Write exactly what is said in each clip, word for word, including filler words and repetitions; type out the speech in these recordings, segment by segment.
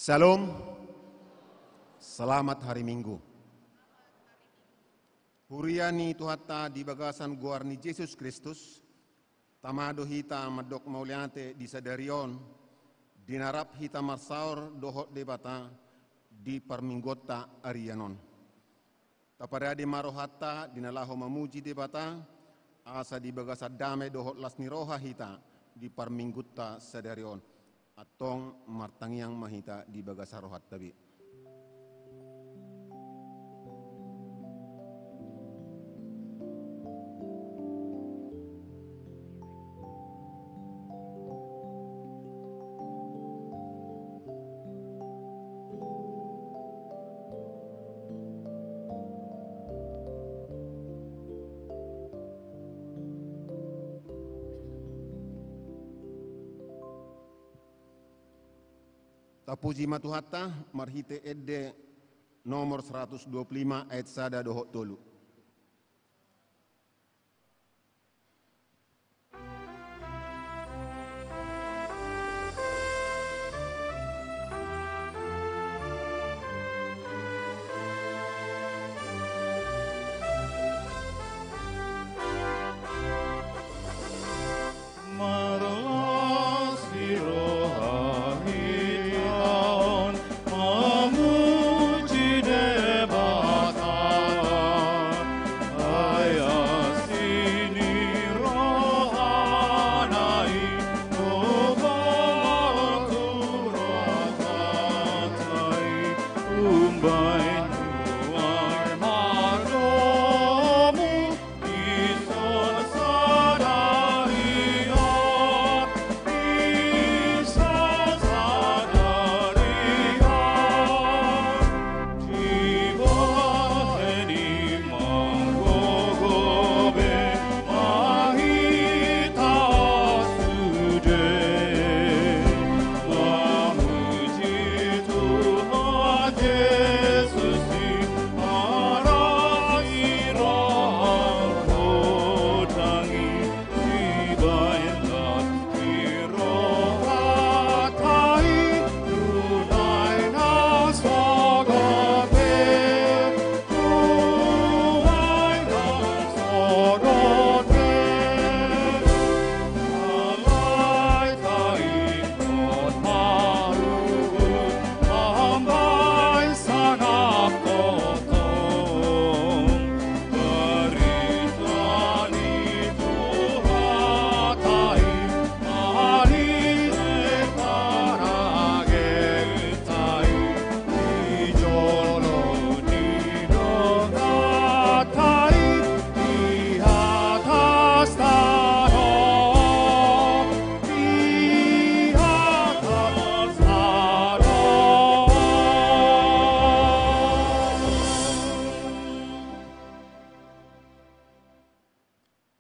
Shalom. Selamat hari Minggu. Huria ni Tuhanta di bagasan goar ni Jesus Kristus, tama do hita mandok mauliate di sadari on, di na rap hita marsaor dohot Debata di parmingguonta arian on. Taparade ma rohanta di na laho mamuji Debata, asa di bagasan dame dohot las ni roha hita di parminggunta sadari on. Antong martangiang ma hita di bagasan rohanta be. Tapuji ma Tuhanta marhite ende nomor seratus dua puluh lima ayat sada dohot tolu. Marlas ni roha hita on mamuji Debata, ai asi ni rohana i, gogo tu rohanta i, umbahen nuaeng mardomu.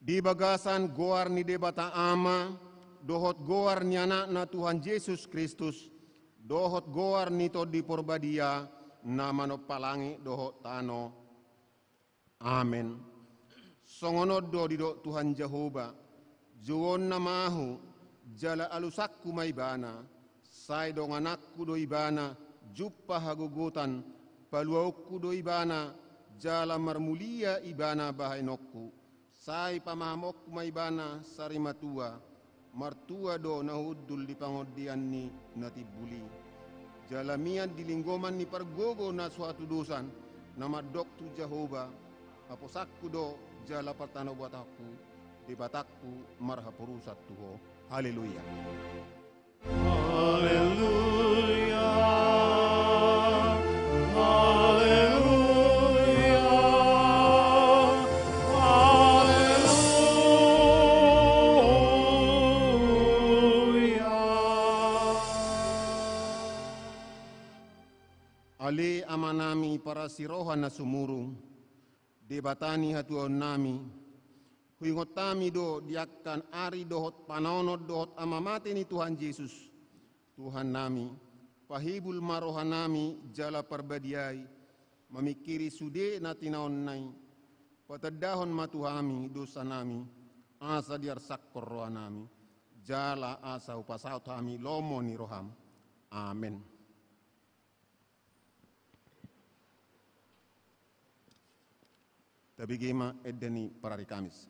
Di bagasan goar ni Debata Ama, dohot goar ni Anakna Tuhan Jesus Kristus, dohot goar ni Tondi Porbadia, na manompa langit dohot tano. Amen. Songon on do didok Tuhan Jahowa, jouonna ma ahu, jala alusanku ma ibana, sai dongananku do ibana, jumpa hagogotan, paluaonku do ibana, jala marmulia ibana bahenonku, sai pamahamonku ma ibana sarimatua, martua do na hundul di pangondian ni na timbul i. Jala mian di linggoman ni pargogo na so hatudosan, na mandok tu Jahowa, haposanku do jala partanobatanku, Debatangku marhaporusan tu Ho. Haleluya. Haleluya, haleluya, haleluya. Ale Amanami parasi roha na sumurung, Debata ni hatuaonnami, huingot hami do di angka ari dohot panaonon dohot ama mate ni Tuhan Jesus, Tuhannami, pahibul ma rohanami jala parbadiai, mamingkiri sude na tinaonna i, patandahon ma tu hami dosanami, asa diarsakkon rohanami, jala asa hupasaut hami lomo ni roham. Amen. Tabege ma ende ni parari Kamis.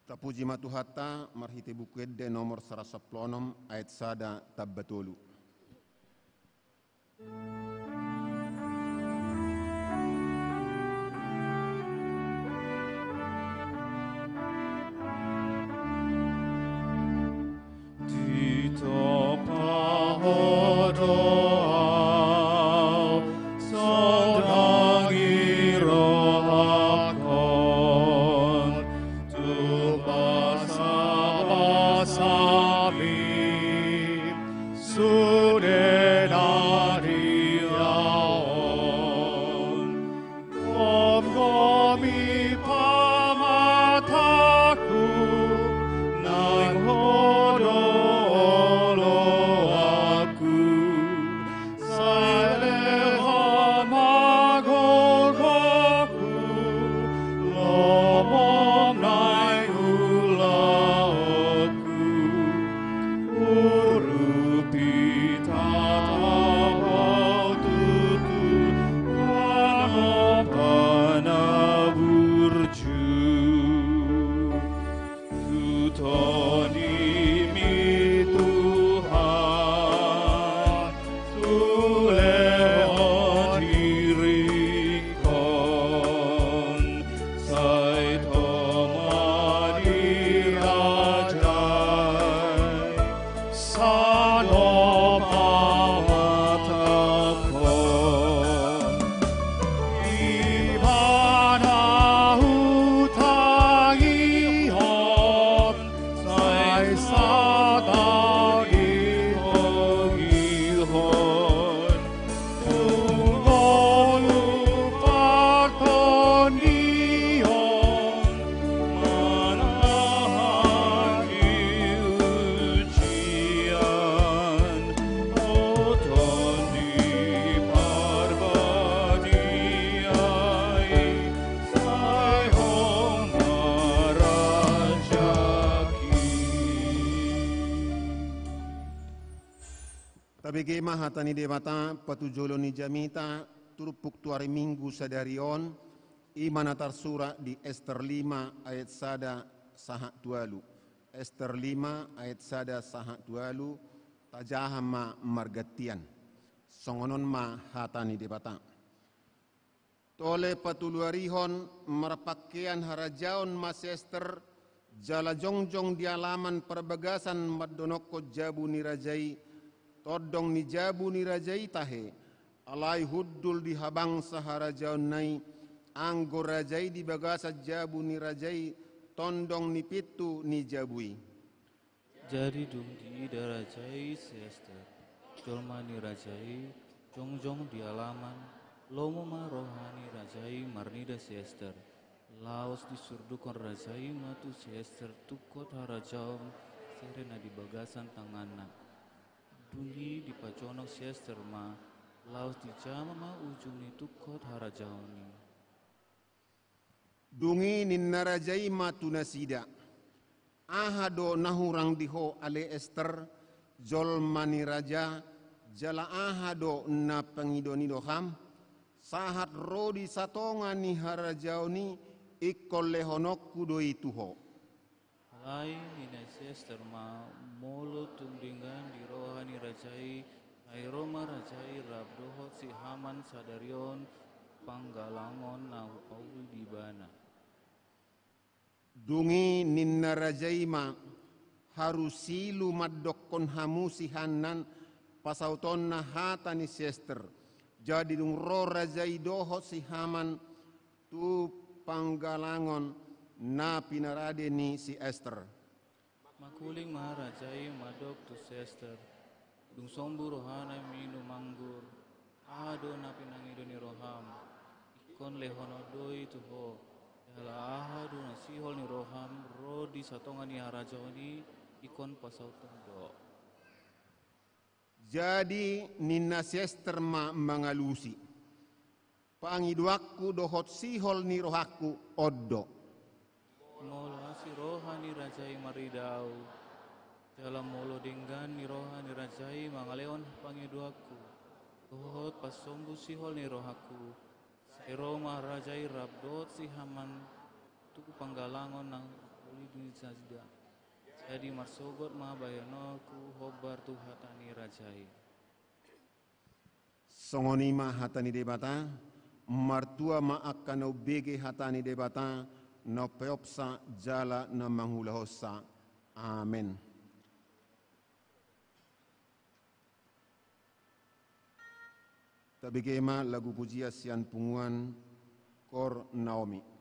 Tapuji ma Tuhanta marhite Buku Ende nomor saratus sampulu onom ayat sada tamba tolu. Ditompa Ho do ahu, sonang i rohangkon, tu basabasami sude na di ahu on. Gomgomi pamatangku, nang Ho do oloanku, sai lehon ma gogoku, lomom nai ulaonku. Urupi tatap Ho tutu, panompa na burju. Tu tondimi Tuhan, sulehon Sadari hogihon tu ngolu partondion, manang di ujian, dohot di Parbadia i, sai Ho ma raja i. Tabege ma hata ni Debata, patujolo ni jamita, turpuk tu ari Minggu sadari on, i ma na tarsurat di Ester lima ayat sada sahat tu ualu. Ester lima ayat sada sahat tu ualu, tajaha ma margantian. Songon on ma hata ni Debata. Tole patuluarihon, marpangkean harajaon ma si Ester, jala jongjong di alaman parbagasan mandonokkon jabu ni raja i. Tondong ni jabu ni raja i tahe, alai hundul di habangsa harajaonna i, anggo raja i di bagasan jabu ni raja i, tondong ni pintu ni jabu i. Jadi dung diida raja i si Ester, jolma ni raja i, jongjong di alaman, lomo ma roha ni raja i marnida si Ester. Laos disurdukhon raja i ma tu si Ester tungkot harajaon sere na di bagasan tanganna. Dung i dipajonok si Ester ma, laos dijama ma ujung ni tungkot harajaon i. Dung i ninna raja i ma tu nasida: Aha do na hurang di ho ale Ester, jolma ni raja, jala aha do na pangidonido ham? Sahat ro di satonga ni harajaon i, ingkon lehononku do i tu ho. Alai ninna si Ester ma: Molo tung denggan di roha ni raja i, sai ro ma raja i rap dohot si Haman sadari on panggalangon na hupauli di ibana. Dung i ninna raja i ma: Haru silu mandokkon hamu si Haman pasautonna hata ni si Ester. Jadi dung ro raja i dohot si Haman tu panggalangon na pinarade ni si Ester. Mangkuling ma raja i mandok tu si Ester: Dung sombu rohana minum anggur, aha do na pinangido ni roham? Ingkon lehonon do i tu ho. Jala aha do na sihol ni roham ro di satonga ni harajaon i, ingkon pasauthon do. Jadi ninna si Ester ma mangalusi: Pangidoanku dohot sihol ni rohangku on do. Molo asi roha ni raja i marnida ahu, jala molo denggan ni roha ni raja i mangalehon pangidoanku dohot pasombu sihol ni rohangku, sai ro ma raja i rap dohot si Haman tu panggalangon na hupauli di nasida. Jadi marsogot ma bahenonku hombar tu hata ni raja i. Songon i ma hata ni Debata. Martua ma angka na umbege hata ni Debata, na umpeopsa jala na mangulahonsa. Amen. Tabege ma lagu pujian sian punguan Kor Naomi.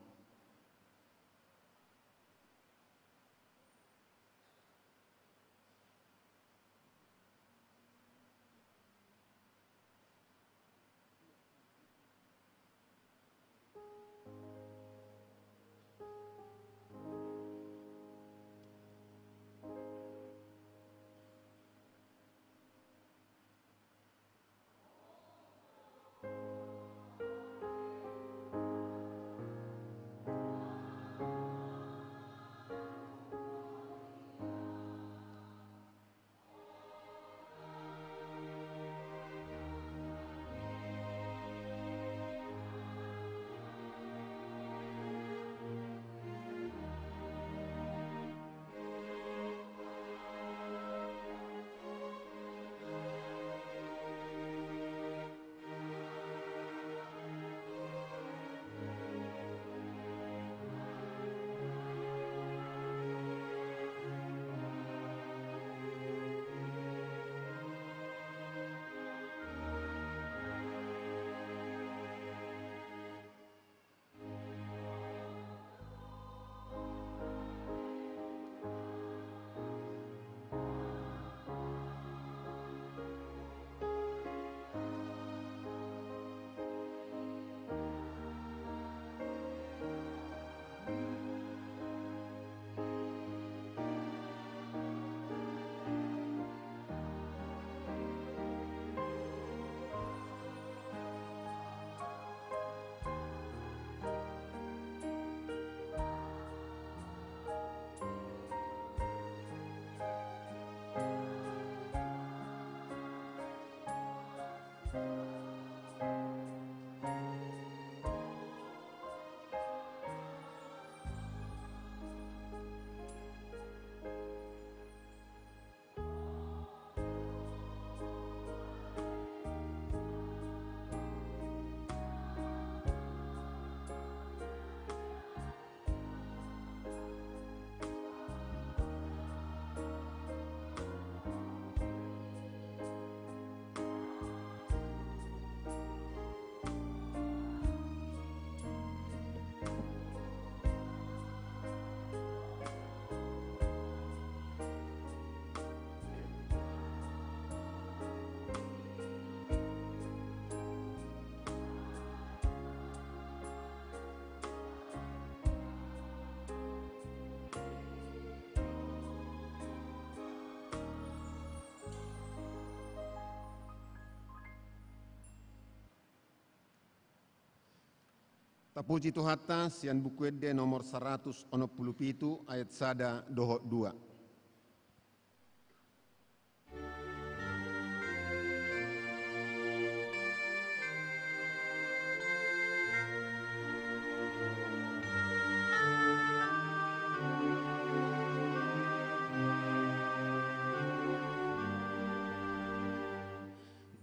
Puji Tuhanta, sian Buku Ende nomor saratus onom pulu pitu ayat sada dohot dua.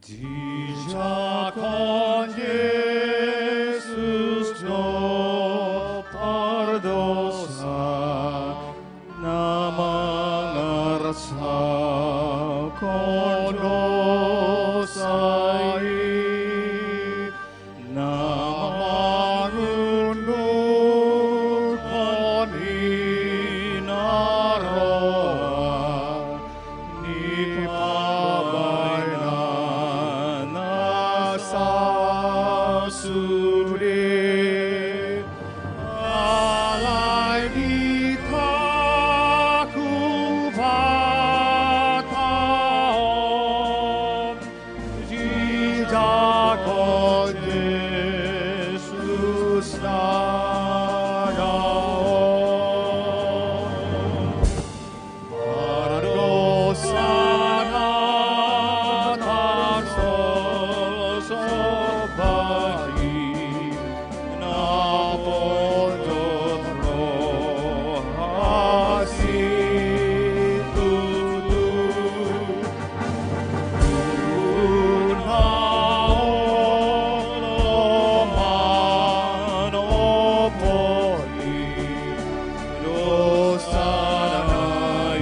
Dijak on Jesus do pardosa na mangarsakhon dosa i, na mangundurhon hinaroan ni pambahenan na sasude. Alai di Hubata on, dijak on Jesus na dao. Pardosa na tarsosombas i, na pondot roha situtu. Unang olo manompoli dosana i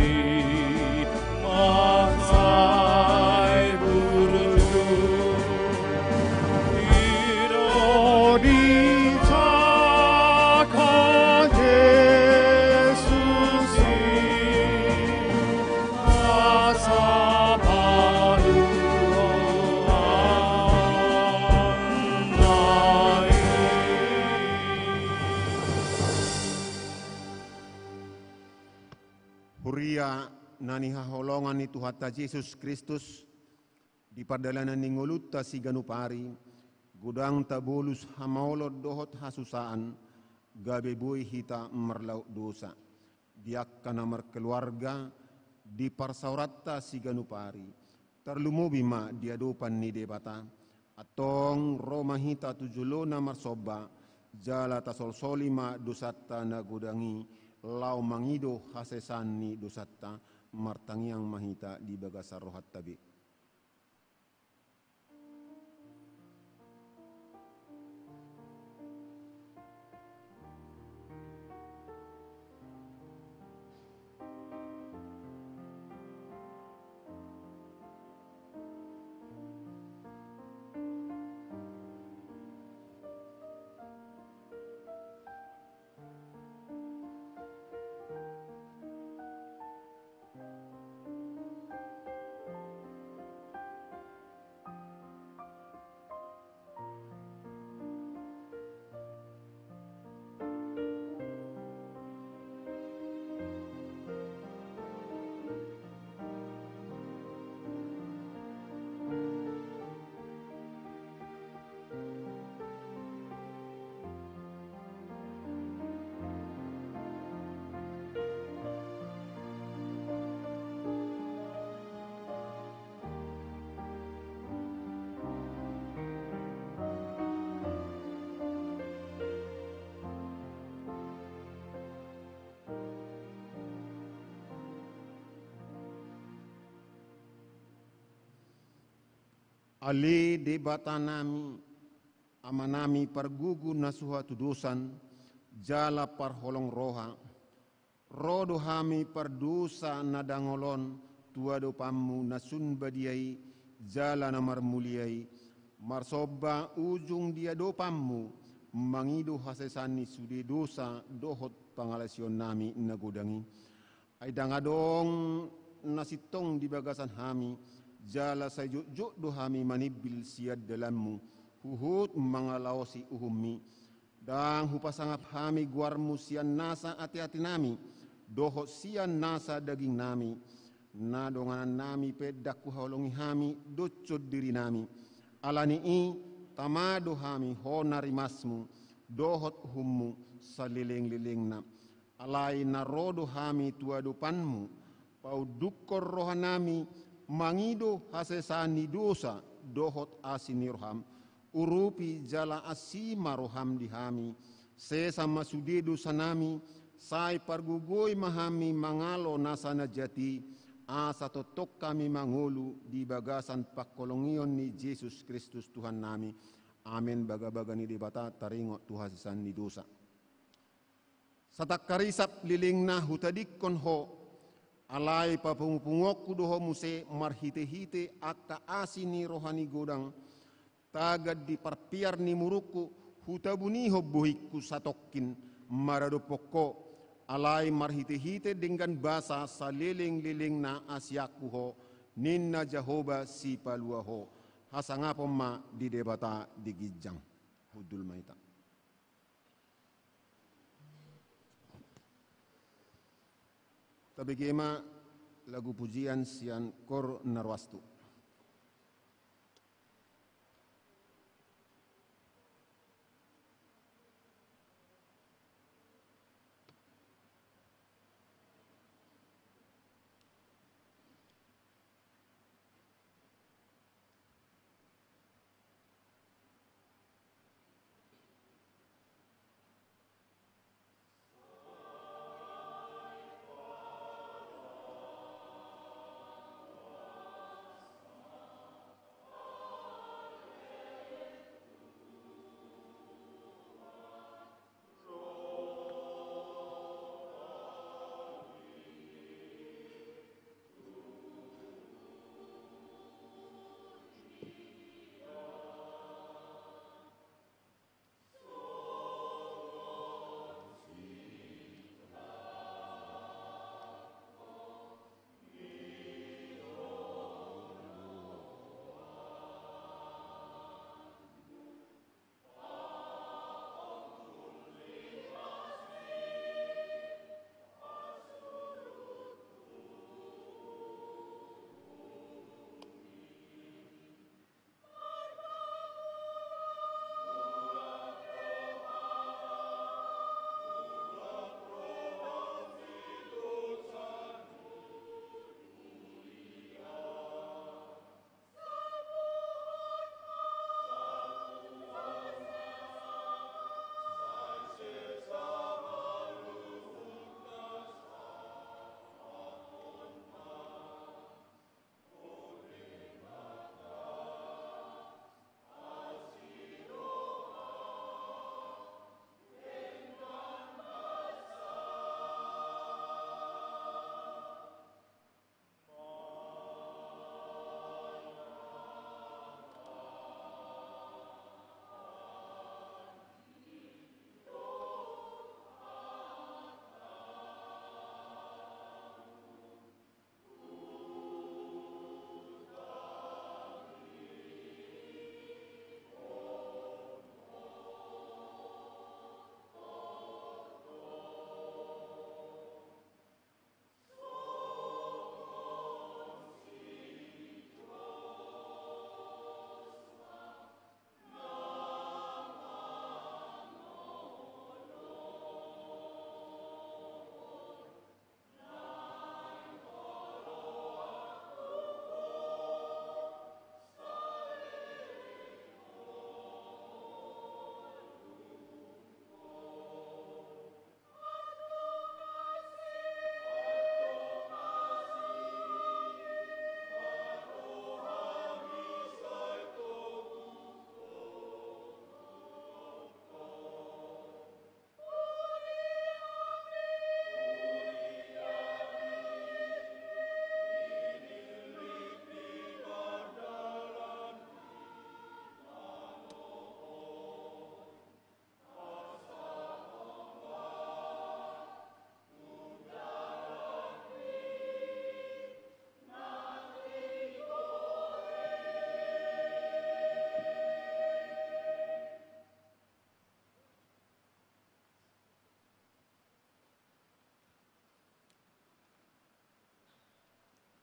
mansai burju. I do dijak on Jesus i asa paluaonna i. Huria na hinaholongan ni Tuhanta Jesus Kristus, di pardalanan ni ngolunta siganup ari, godang tabolus hamaolon dohot hasusaan, gabe boi hita marlaok dosa. Di angka na markeluarga, di parsaoranta siganup ari, tarlumobi ma di adopan ni Debata. Antong ro ma hita tu jolona marsomba, jala tasolsoli ma dosanta na godang i, laho mangido hasesaan ni dosanta. Martangiang ma hita di bagasan rohanta be. Ale Debatanami, Amanami pargugu na so hatudosan, jala parholong roha, ro do hami pardosa na dangol on tu adopanmu na sun badia i, jala na marmulia i, marsomba ujung di adopanmu, mangido hasesaan ni sude dosa dohot pangalasionnami na godang i. Ai ndang adong na sintong di bagasan hami, jala sai jotjot do hami manimbil sian dalanmu, huhut mangalaosi uhummi. Ndang hupasangap hami goarmu sian nasa ateatenami, dohot sian nasa dagingnami, na donganannami pe ndang huhaholongi hami doshon dirinami. Ala ni i, tama do hami hona rimasmu, dohot uhummu saleleng-lelengna. Alai na ro do hami tu adopanmu, paundukkon rohanami mangido hasesaan ni dosa dohot asi ni roham. Urupi jala asi ma roham di hami, sesa ma sude dosanami, sai pargogoi ma hami mangalo nasa na jat i, asa tongtong hami mangolu di bagasan pangholongion ni Jesus Kristus Tuhannami. Amen. Bagabaga ni Debata taringot tu hasesaan ni dosa. Satangkarisap lelengna hutadingkon ho, alai papungupunguonku do ho muse marhitehite angka asi ni roha ni godang, tagan di parpiar ni murukku, hutabunihon bohingku satongkin maradophon ho, alai marhitehite denggan basa saleleng-lelengna asianku ho, ninna Jahowa Sipalua ho. Hasangapon ma di Debata di ginjang. Hundul ma hita. Tabege ma lagu pujian sian Koor Naroastu.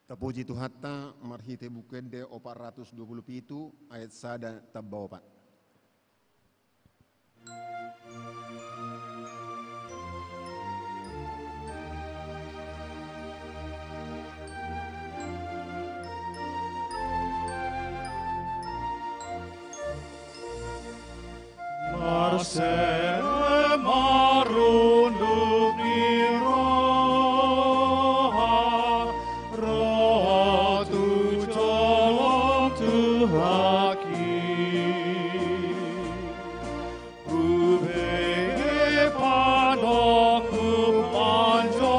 Tapuji Tuhanta marhite Buku Ende opat ratus dua pulu pitu ayat sada tamba opat. Asa marunduk ni roha, ro tu jolo Tuhanki. Hubege pandomu manjomu,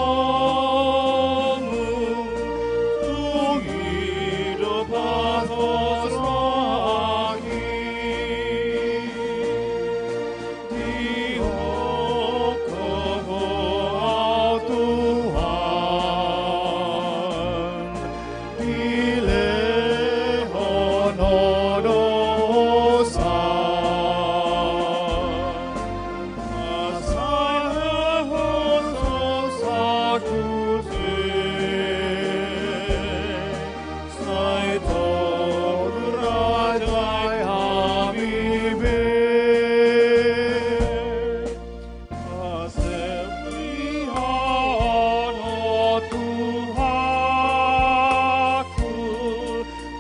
dung i do patos rohangki. Dihophop ho au Tuhan, dilehon ho dosa. Masalah ho dosaku, sai torajai hami be. Pasepiahon ho Tuhanku,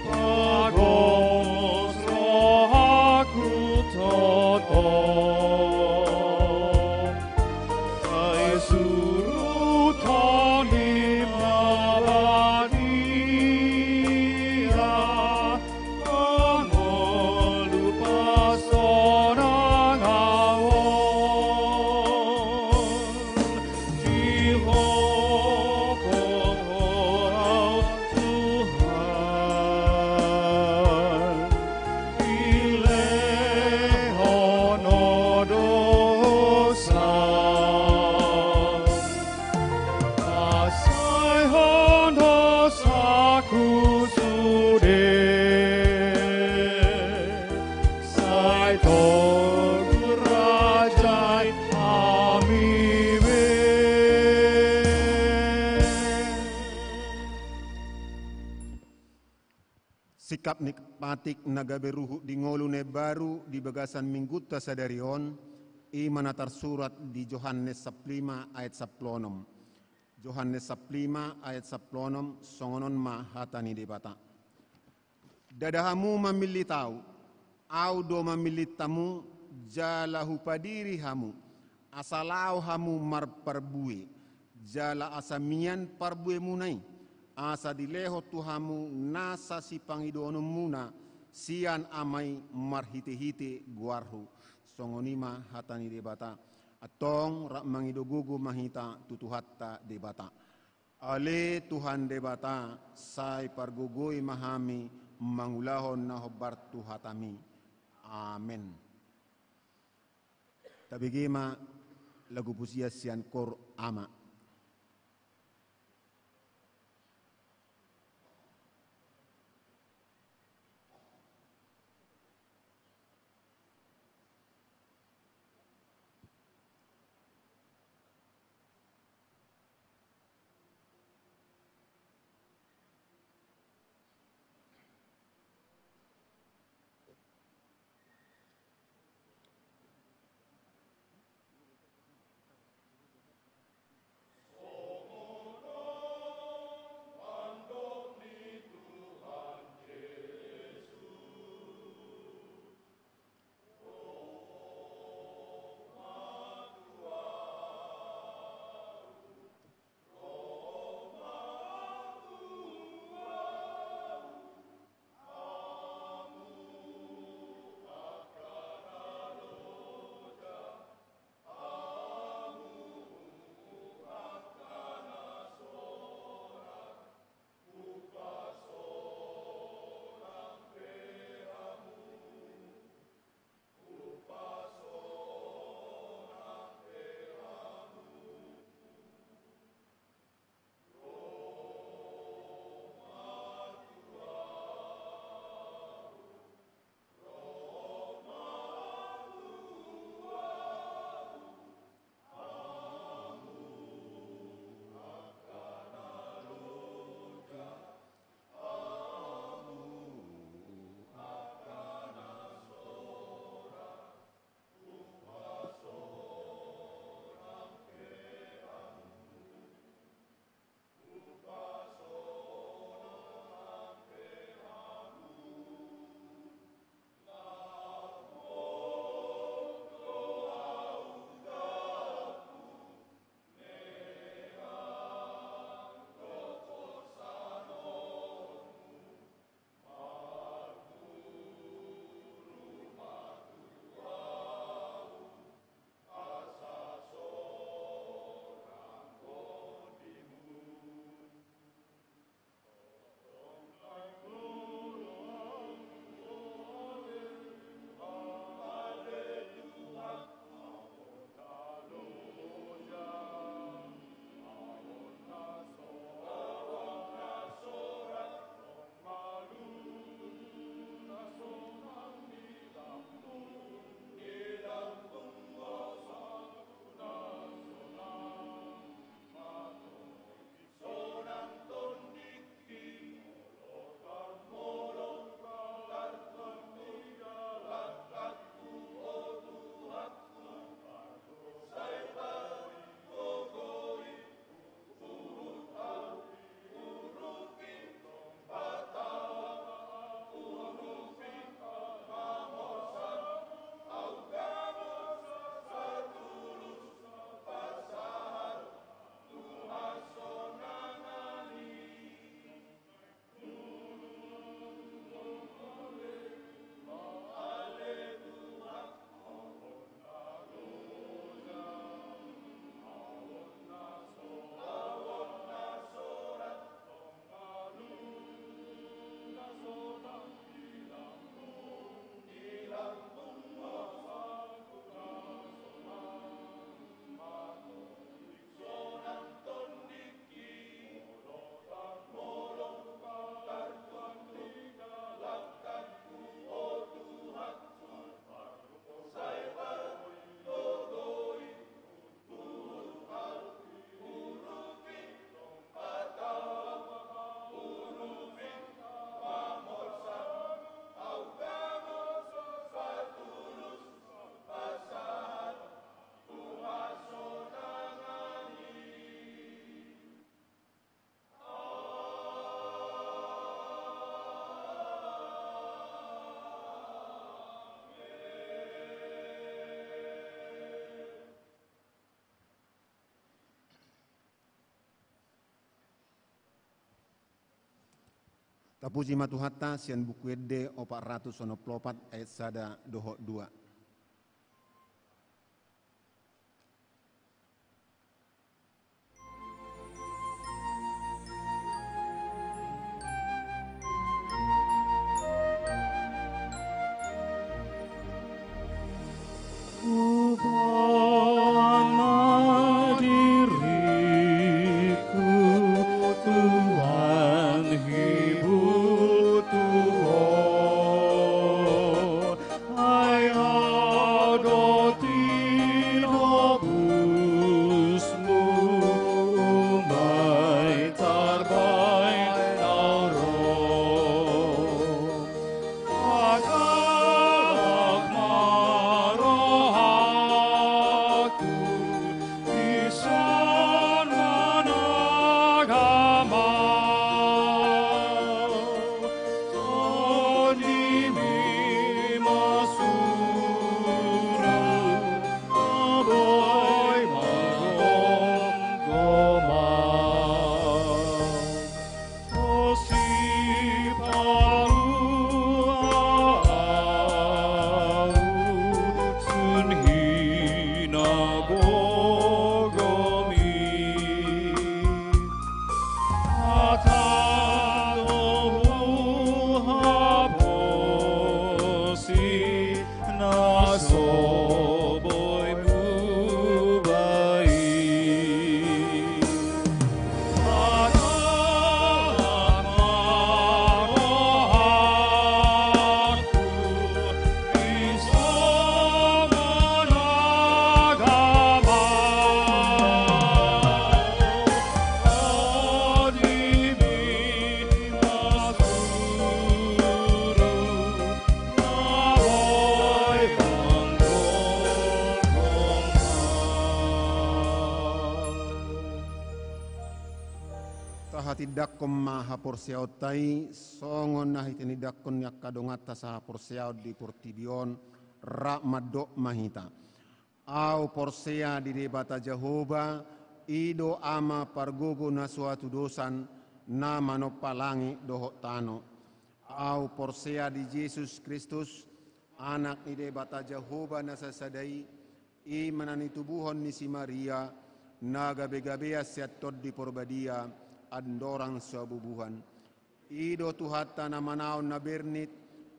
pagomos rohaku totop. Sai suruton i ma badia, mangolu pasonang au on. Dihophop ho au Tuhan, dilehon ho dosa. Pasaehon dosaku sude, sai torajai hami be. Singkat ni patik na gabe ruhut di ngolu na imbaru di bagasan minggunta sadari on, i ma na tarsurat di Johannes sampulu lima ayat sampulu onom. Johannes sampulu lima ayat sampulu onom, songon on ma hata ni Debata. Ndada hamu mamillit Ahu, Ahu do mamillit hamu, jala Hupadiri hamu, asa laho hamu marparbue, jala asa mian parbuemuna i, asa dilehon tu hamu nasa sipangidoonmuna sian Ama i marhitehite goarHu. Songon i ma hata ni Debata. Antong rap mangido gogo ma hita tu Tuhanta Debata. Ale Tuhan Debata, sai pargogoi ma hami mangulahon na hombar tu hataMi. Amen. Tabege ma lagu pujian sian Koor Ama. Tapuji ma Tuhanta sian Buku Ende opat ratus onom pulu opat ayat sada dohot dua. Upan ma diringku, Tuhan, hibur tu Ho. Ai Ho do tinobusmu, umbahen tarbahen au ro. Agalak ma rohangku, dison managama. Tondimi ma suru, na boi manggomgom au. Sipalu au sun hinagogomi. Hata do huhaposi na so boi hubai. Agalak ma rohangku, dison managama. Tondimi ma suru, na boi manggomgom au. Tahatindangkon ma haporseaonta i, songon na hatinindanghon ni angka donganta sahaporseaon di portibi on, rap mandok ma hita. Ahu porsea di Debata Jahowa, i do Ama pargogo na so hatudosan, na manompa langit dohot tano. Ahu porsea di Jesus Kristus, Anak ni Debata Jahowa na sasada i, i ma na nitubuhon ni si Maria, na gabegabean sian Tondi Porbadia, andorang so habubuhan. I do Tuhanta na manaon na bernit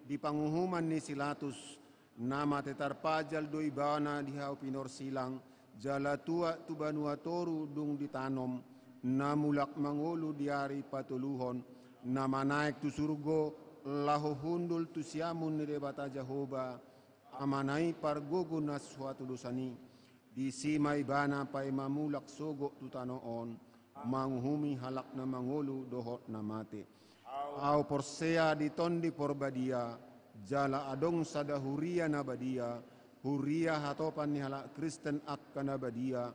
di panguhuman ni si Latus, na mate tarpajal do ibana di hau pinorsilang, jala tuat tu banua toru dung ditanom, na mulak mangolu di ari patoluhon, na manaek tu surgo, laho hundul tu siamun ni Debata Jahowa, Amana i pargogo na so hatudosan i. Disi ma ibana paima mulak sogot tu tano on, manguhumi halak na mangolu dohot na mate. Ahu porsea di Tondi Porbadia, jala adong sada huria na badia, huria hatopan ni halak Kristen angka na badia,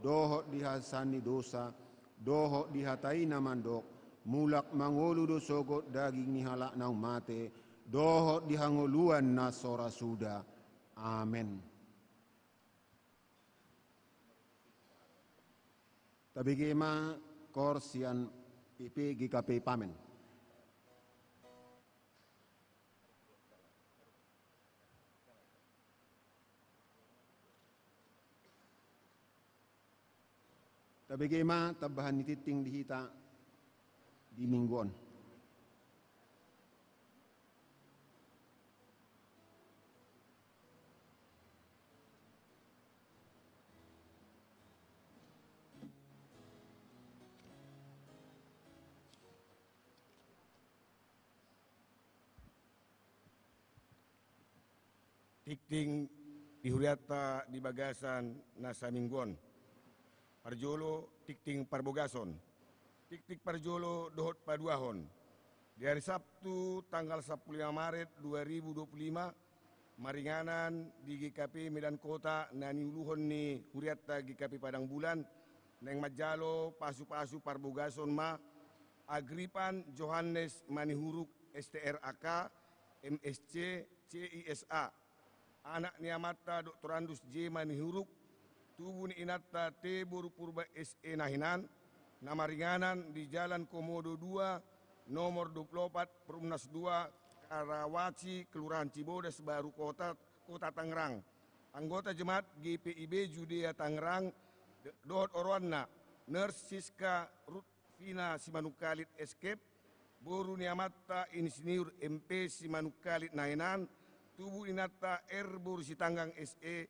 dohot di hasesaan ni dosa, dohot di hata i na mandok, mulak mangolu do sogot daging ni halak naung mate, dohot di hangoluan na so ra suda. Amen. Tabege ma koor sian P P G K P Pamen. Tabege ma tambahan ni tingting di hita di minggu on. Tingting di hurianta di bagasan na saminggu on. Parjolo, tingting parbogason. Tingting parjolo dohot paduahon. Di hari Sabtu tanggal sampulu lima Maret dua ribu dua puluh lima, maringanan di G K P Medan Kota na niuluhon ni hurianta G K P Padang Bulan, naeng manjalo pasupasu parbogason ma Agripan Johannes Manihuruk, S T R A K, M S C, C I S A, anak ni amanta Doktorandus J Manihuruk, tubu ni inanta T Boru Purba S E na hinan, na maringanan di Jalan Komodo dua, nomor dua puluh opat, Perumnas dua, Karawaci, Kelurahan Cibodas Baru Kota, Kota Tangerang. Anggota Jemaat G P I B Judea Tangerang, dohot oroanna, Nurse Siska Ruth Vina Simanungkalit S K, boru ni amanta Insinyur M P Simanungkalit Nainggolan, tubu ni inanta R boru Sitanggang S E,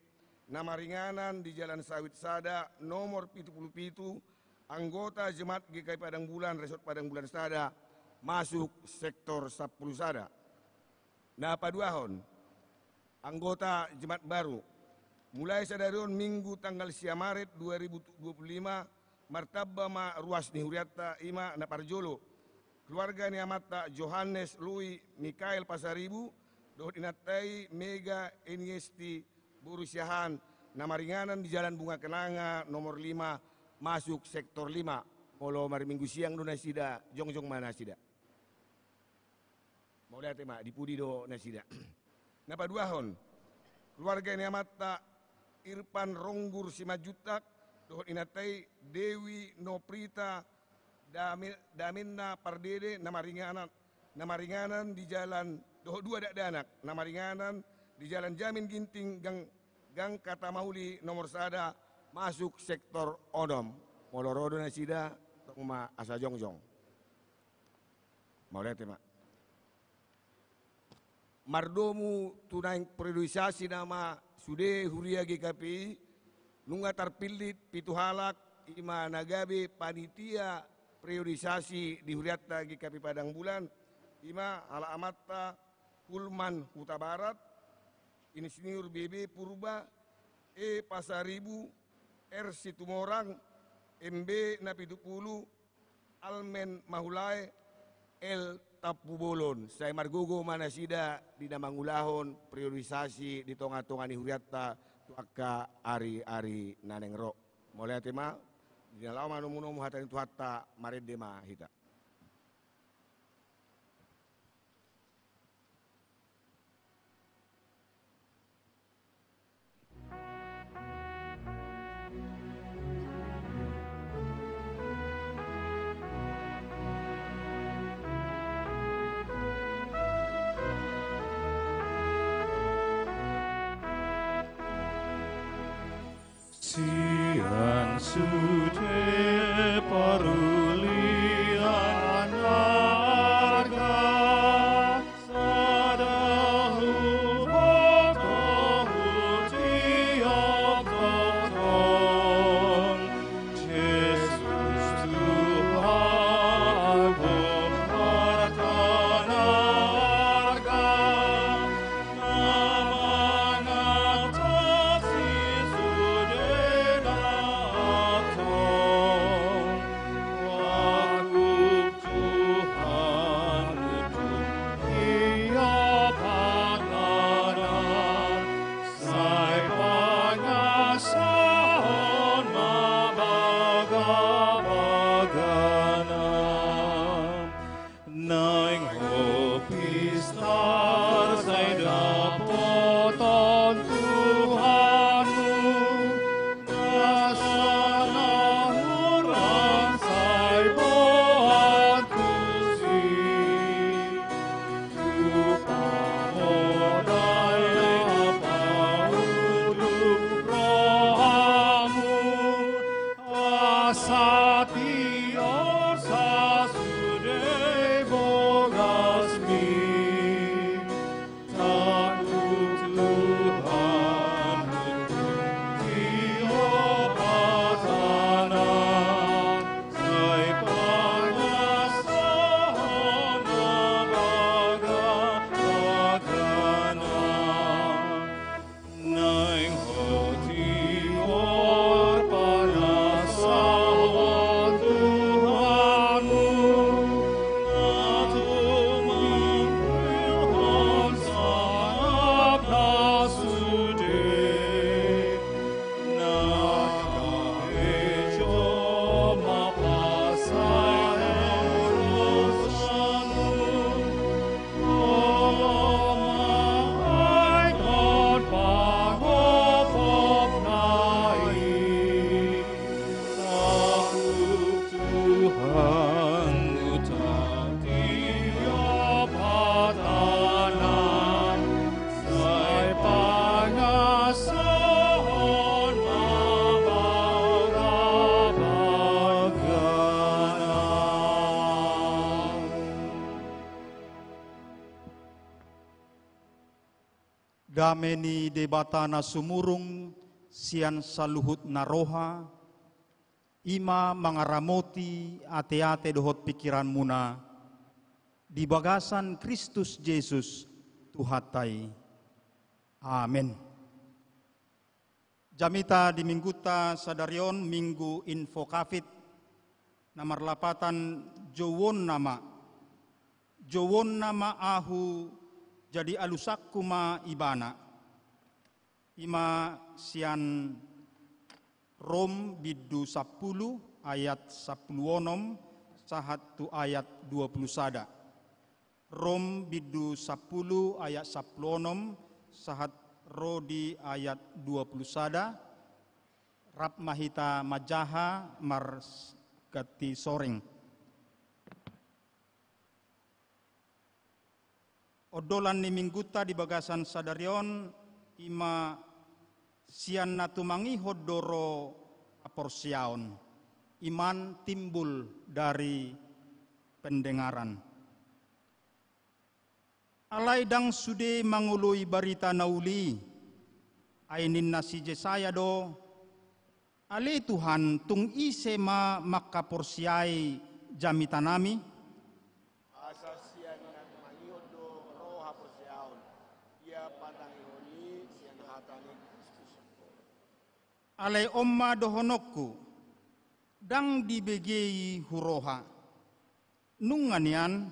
na maringanan di Jalan Sawit sada, nomor pitu pulu pitu, anggota Jemaat G K P Padang Bulan, Resort Padang Bulan sada, masuk sektor sampulu sada. Na paduahon, anggota Jemaat baru. Mulai sadari on Minggu tanggal sia Maret dua ribu dua puluh lima, martamba ma ruas ni hurianta, i ma na parjolo. Keluarga ni amanta Johannes Lui Mikael Pasaribu, dohot inanta i Mega Eniesti boru Siahaan, na maringanan di Jalan Bunga Kenanga nomor lima, masuk sektor lima. Molo marminggu siang do nasida, jongjong ma nasida. Mauliate ma, di pudi do nasida. Na paduahon, keluarga ni amanta Irfan Ronggur Simanjuntak, dohot inanta i Dewi Noprita Dame-, Damenna Pardede, na maringanan, na maringanan di Jalan, dohot dua dakdanak, na maringanan di Jalan Jamin Ginting, gang, gang Katamauli nomor sada, masuk sektor onom. Molo ro do nasida, tong ma asa jongjong. Mauliate ma. Mardomu tu naeng periodisasi nama sude huria G K P I, nunga tarpillit pitu halak, i ma na gabe panitia periodisasi di hurianta G K P I Padang Bulan, i ma halak amanta Hulman Hutabarat, Insinyur B B Purba, E Pasaribu, R Situmorang, M B na pitu pulu, Almen Mahulae, L Tampubolon. Sai margogo ma nasida di na mangulahon periodisasi di tonga-tonga ni hurianta tu angka ari-ari na naeng ro. Mauliate ma, di na laho manomu-nomu hata ni Tuhanta, marende ma hita. Sian sude parulian na arga, sada huboto hu tiop tongtong, Jesus Tuhan, Tuhan na arga, na mangatasi sude na tong. Wahum Tuhan, tu ia panganan, sai pangasahon ma bagabagana. Naeng ho pistar sai dapoton Tuhanmu, nasa na hurang sai boan tusi. Tu pamodai na paunduk rohamu, asa tior sasude bo Dame ni Debata na sumurung sian saluhut na roha, i ma mangaramoti ateate dohot pingkiranmuna di bagasan Kristus Jesus Tuhanta i. Amen. Jamita di minggunta sadari on Minggu Invocavit, na marlapatan Jouonna ma, jouonna ma ahu, jadi alusanku ma ibana. I ma sian Rom bindu sampulu ayat sampulu onom sahat tu ayat dua pulu sada. Rom bindu sampulu ayat sampulu onom sahat ro di ayat dua pulu sada. Rap ma hita manjaha marganti soring. Ondolan ni minggunta di bagasan sadari on, i ma sian na tumangihon do ro haporseaon, iman timbul dari pendengaran. Alai ndang sude mangoloi barita na uli, ai ninna si Jesaya do, ale Tuhan, tung ise ma mangkaporseai jamitanami? Asa sian na tumangihon do ro haporseaon, ia patangihon i sian hata ni Kristus. Alai on ma dohononku, ndang dibege i huroha. Nunga nian,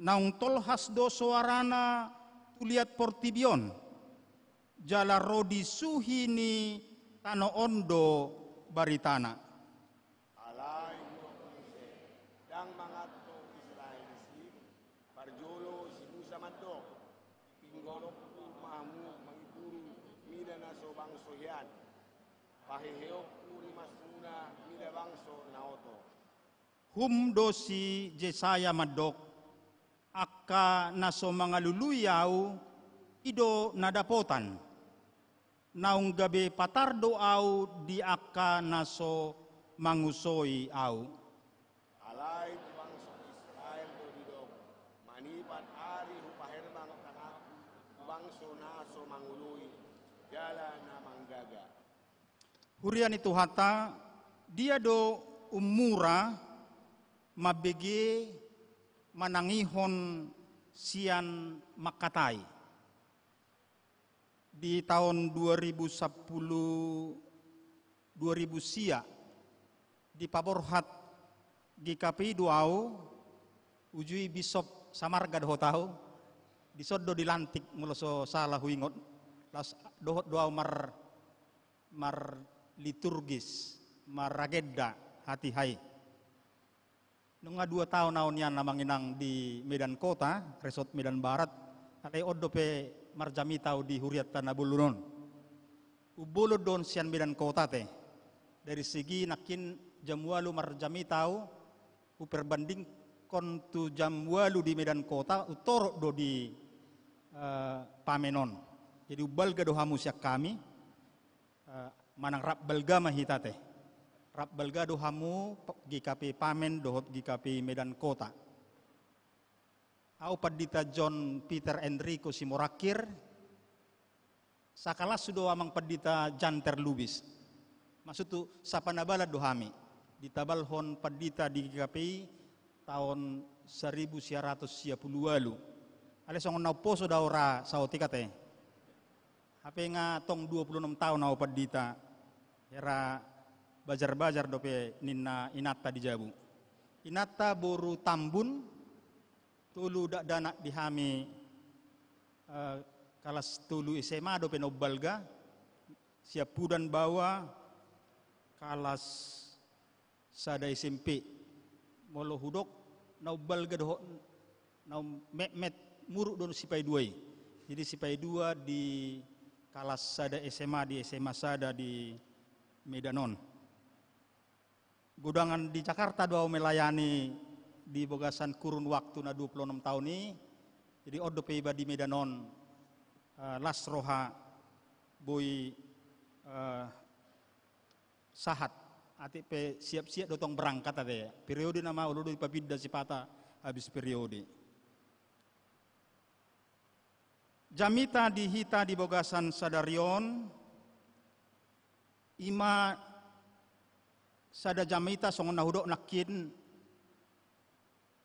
naung tolhas do soarana tu liat portibi on, jala ro di suhi ni tano on do baritana. Alai hudokkon muse, ndang manganto Israel disi. Parjolo si Musa mandok, pinggolonku ma hamu mangimburu mida na so bangso hian, paheheonku rimasmuna mida bangso na oto. Hum do si Jesaya mandok, angka na so mangalului ahu, i do na dapotan. Naung gabe patar do ahu di angka na so mangusoi ahu. Alai tu bangso Israel do didok, manipat ari hupaherbang tanganku tu bangso na so mangoloi jala na manggaga. Huria ni Tuhanta, dia do ummura mambege manangihon sian mangkatai? Di taon dua ribu sampulu, dua ribu sia, dipaborhat G K P I do ahu, uju i Bishop Samarga dohot ahu, dison do dilantik molo so sala huingot, laos dohot do ahu mar, marliturgis, maragenda hatiha i. Nunga dua taon ahu nian amang inang di Medan Kota, Resort Medan Barat, alai on dope marjamita ahu di hurianta na bolon on. Umbolon do on sian Medan Kota te. Dari segi nangkin jam ualu marjamita ahu, huperbandingkon tu jam ualu di Medan Kota, umtorop do di, eh, pamen on. Jadi umbalga do hamu sian hami, eh, manang rap balga ma hita te. Rap balga do hamu G K P I Pamen dohot G K P I Medan Kota. Ahu Pandita John Peter Enrico Simorangkir, sakalas do amang Pandita Janter Lubis. Maksudhu, sapanabalan do hami. Ditabalhon pandita di G K P I taon saribu sia ratus sia pulu ualu. Alai songon na umposo do ahu ra saotik ate. Hape nga tong dua pulu onom taon ahu pandita, hera bajar-bajar dope ninna inanta di jabu. Inanta boru Tambun, tolu dakdanak di hami, eh, kalas tolu S M A dope na umbalga, siampudan baoa kalas sada S M P. Molo hudok na umbalga dohot na um-, metmet muruk do sipaidua i. Jadi sipaidua di kalas sada S M A di S M A sada di Medan on. Godang di Jakarta do ahu melayani di bagasan kurun waktu na dua pulu onom taon i. Jadi on dope iba di Medan on, eh, las roha boi, eh, sahat, atik pe siap-siap do tong berangkat ate. Periode nama olo do dipapinda sipata habis periode. Jamita di hita di bagasan sadari on, ima sada jamita songon na hudok nangkin,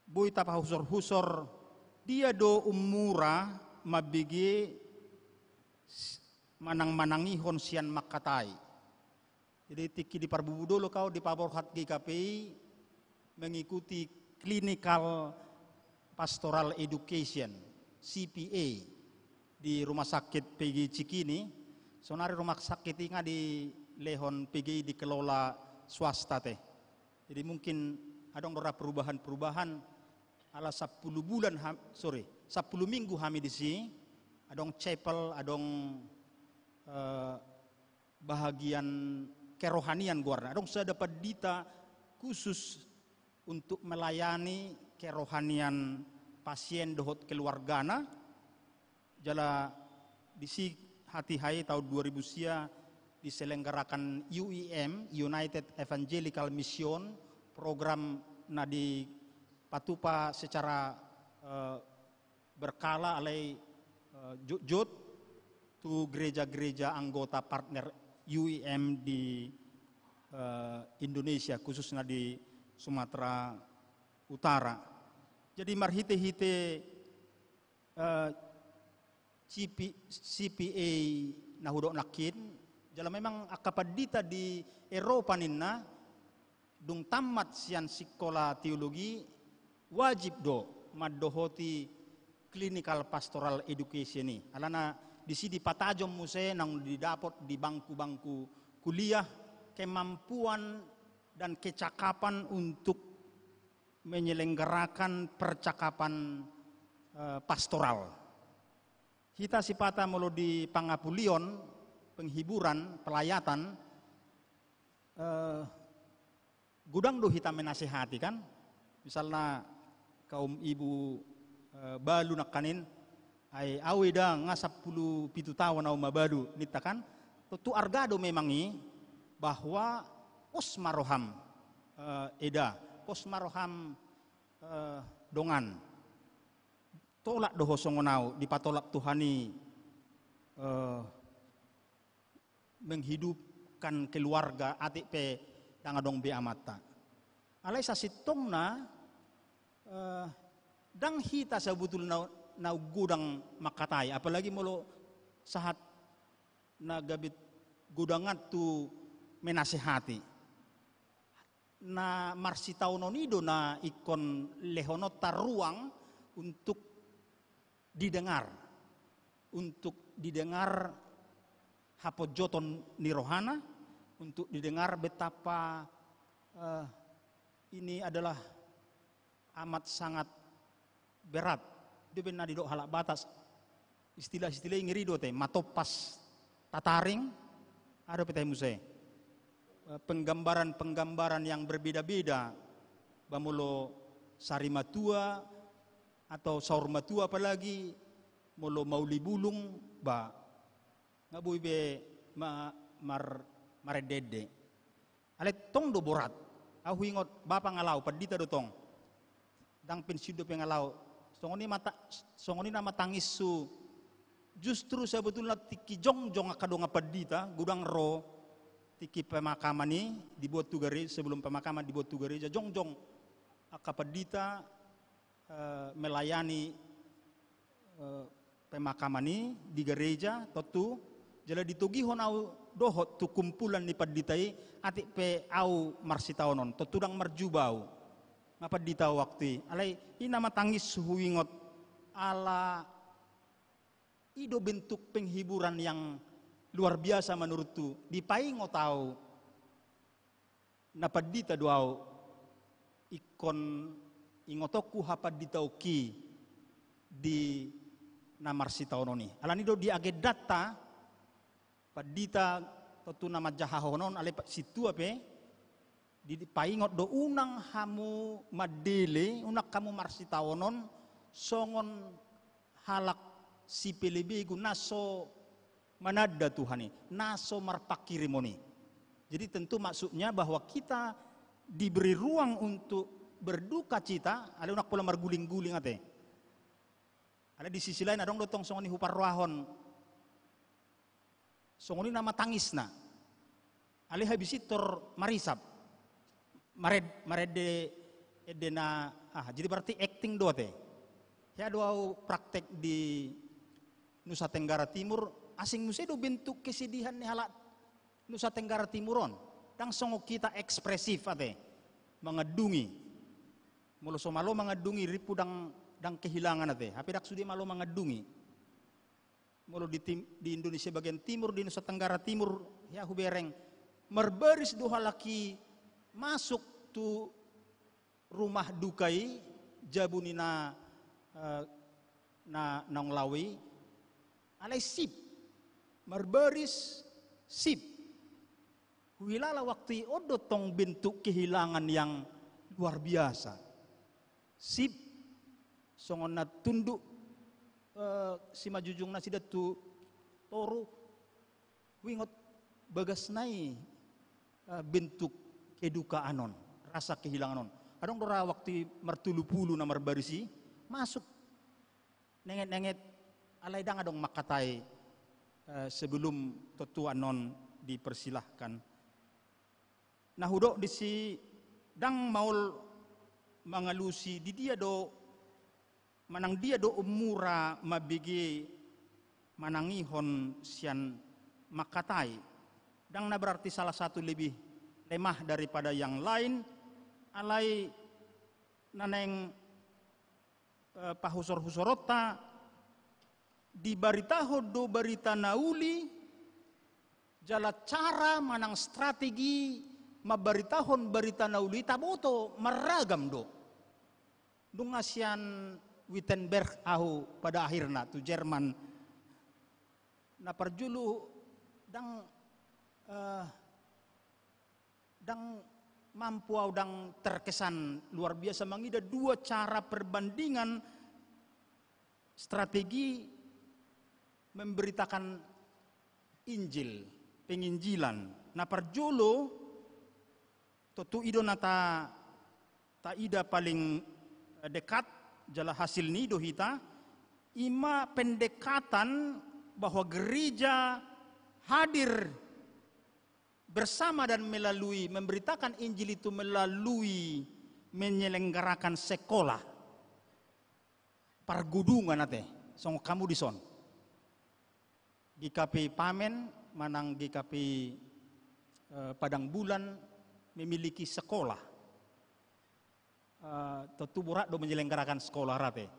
boi tapahusor-husor, dia do ummura mambege s-, manang-manangihon sian mangkatai. Jadi tingki di Parbubu Dolok au dipaborhat G K P I mengikuti Clinical Pastoral Education, C P A, di Rumah Sakit P G I Cikini. Sonari rumah sakit i nga dilehon P G I, dikelola swasta te. Jadi mungkin adong do ra perubahan-perubahan, ala sampulu bulan ham-, sorry, sampulu minggu hami disi, adong chapel, adong, eh, bahagian kerohanian goarna. Adong sada pandita khusus untuk melayani kerohanian pasien dohot keluargana. Jala disi hatiha i tahun dua ribu sia diselenggarakan U E M, United Evangelical Mission, program na dipatupa secara, eh, berkala alai, eh, jotjot tu gereja-gereja anggota partner U E M di, eh, Indonesia, khususna di Sumatera Utara. Jadi marhite-hite, eh, C P, C P A na hudok nangkin, jala memang angka pandita di Eropa ninna, dung tammat sian sikola teologi, wajib do mandohoti clinical pastoral education i. Alana disi dipatajom muse naung didapot di bangku-bangku kuliah kemampuan dan kecakapan untuk menyelenggarakan percakapan, eh, pastoral. Hita sipata molo di pangapulion, penghiburan, pelayatan, eh, godang do hita menasehati, kan? Misalna kaum ibu, eh, balu nangkanin, ai au eda nga sampulu pitu taon au mabalu, ninta kan? Tontu arga do memang i bahwa pos ma roham, eh, eda, pos ma roham, eh, dongan. Tolap do ho songon au, dipatolap Tuhan i, eh, menghidupkan keluarga, atik pe ndang adong be amanta. Alai sasintongna, eh, ndang hita sabotulna na godang mangkatai, apalagi molo sahat na gabe godangan tu menasehati. Na marsitaonon i do na ingkon lehononta ruang untuk didengar, untuk didengar hapojoton ni rohana, untuk didengar betapa, eh, ini adalah amat sangat berat. Dia benar didok halak Batak. Istilah-istilah i ngeri do te, matompas tataring, ada pe te muse. Eh, penggambaran-penggambaran yang berbeda-beda, ba molo sari matua atau saur matua, apalagi molo mauli bulung, ba nga boi be ma-, mar-, marende-ende. Alai tong do borat. Au huingot bapa nga laho, pandita do tong. Ndang pensiun dope nga laho. Songon i ma ta-, songon i nama tangishu. Justru sebetulna tingki jongjong angka dongan pandita, godang ro tingki pemakaman i dibuat tu gare-, sebelum pemakaman dibuat tu gareja, jongjong angka pandita, eh, melayani, eh, pemakaman i di gareja, tontu, jala ditogihon au dohot tu kumpulan ni pandita i, atik pe au marsitaonon, tontu ndang marjuba au. Nga pandita au waktu i. Alai, i nama tangishu huingot, ala i do bentuk penghiburan yang luar biasa menurutku, dipaingot au. Na pandita do au, ingkon ingotonku hapanditaonki di na marsitaonon i. Alani do di agendanta, pandita tontu na manjahahonon, alai pa-, sintua pe, di, dipaingot do unang hamu mandele, unang hamu marsitaonon, songon halak sipelebegu na so mananda Tuhan i, na so marpanghirimon i. Jadi tentu maksudnya bahwa kita diberi ruang untuk berduka cita, alai unang pola marguling-guling ate. Alai di sisi lain adong do tong songon i huparrohahon, songon i nama tangisna. Alai habis i tor marisap. Mared-, marende ende na, ah, jadi berarti acting do ate. Hea do au praktek di Nusa Tenggara Timur, asing muse do bentuk kesedihan ni halak Nusa Tenggara Timur on. Ndang songon hita ekspresif ate. Mangandungi. Molo so malo mangandungi rimpu ndang, ndang kehilangan ate. Hape ndang sude malo mangandungi. Molo di tim-, di Indonesia bagian timur, di Nusa Tenggara Timur, hea hubereng, marbaris do halak i masuk tu rumah duka i, jabu ni na, eh, na, naung laho i, alai sip, marbaris sip. Huhilala waktu i on do tong bentuk kehilangan yang luar biasa. Sip, songon na tunduk, eh, simanjujung nasida tu toru, huingot bagasna i, eh, bentuk kedukaan on, rasa kehilangan on. Adong do ra waktu i martulupulu na marbaris i, masuk. Nenget-nenget, alai ndang adong mangkatai, eh, sebelum tontuan on dipersilahkan. Na hudok disi, ndang maol mangalusi di dia do, manang dia do umura mambege manangihon sian mangkatai. Ndang na berarti salah satu lebih lemah daripada yang lain, alai na naeng, eh, pahusor-husoronta, dibaritahon do barita na uli, jala cara manang strategi mambaritahon barita na uli taboto marragam do. Nunga sian Wittenberg ahu pada akhirna tu Jerman. Na parjolo ndang, eh, ndang mampu au, ndang terkesan luar biasa mangida dua cara perbandingan strategi memberitakan Injil, penginjilan. Na parjolo, tontu i do na ta, taida paling, eh, dekat, jala hasil ni i do hita, ima pendekatan bahwa gereja hadir bersama dan melalui, memberitakan Injil itu melalui menyelenggarakan sekolah. Pargudungan ate, songon hamu dison. G K P Pamen manang G K P, eh, Padang Bulan memiliki sekolah. Eh, tontu borat do menyelenggarakan sekolah ra ate.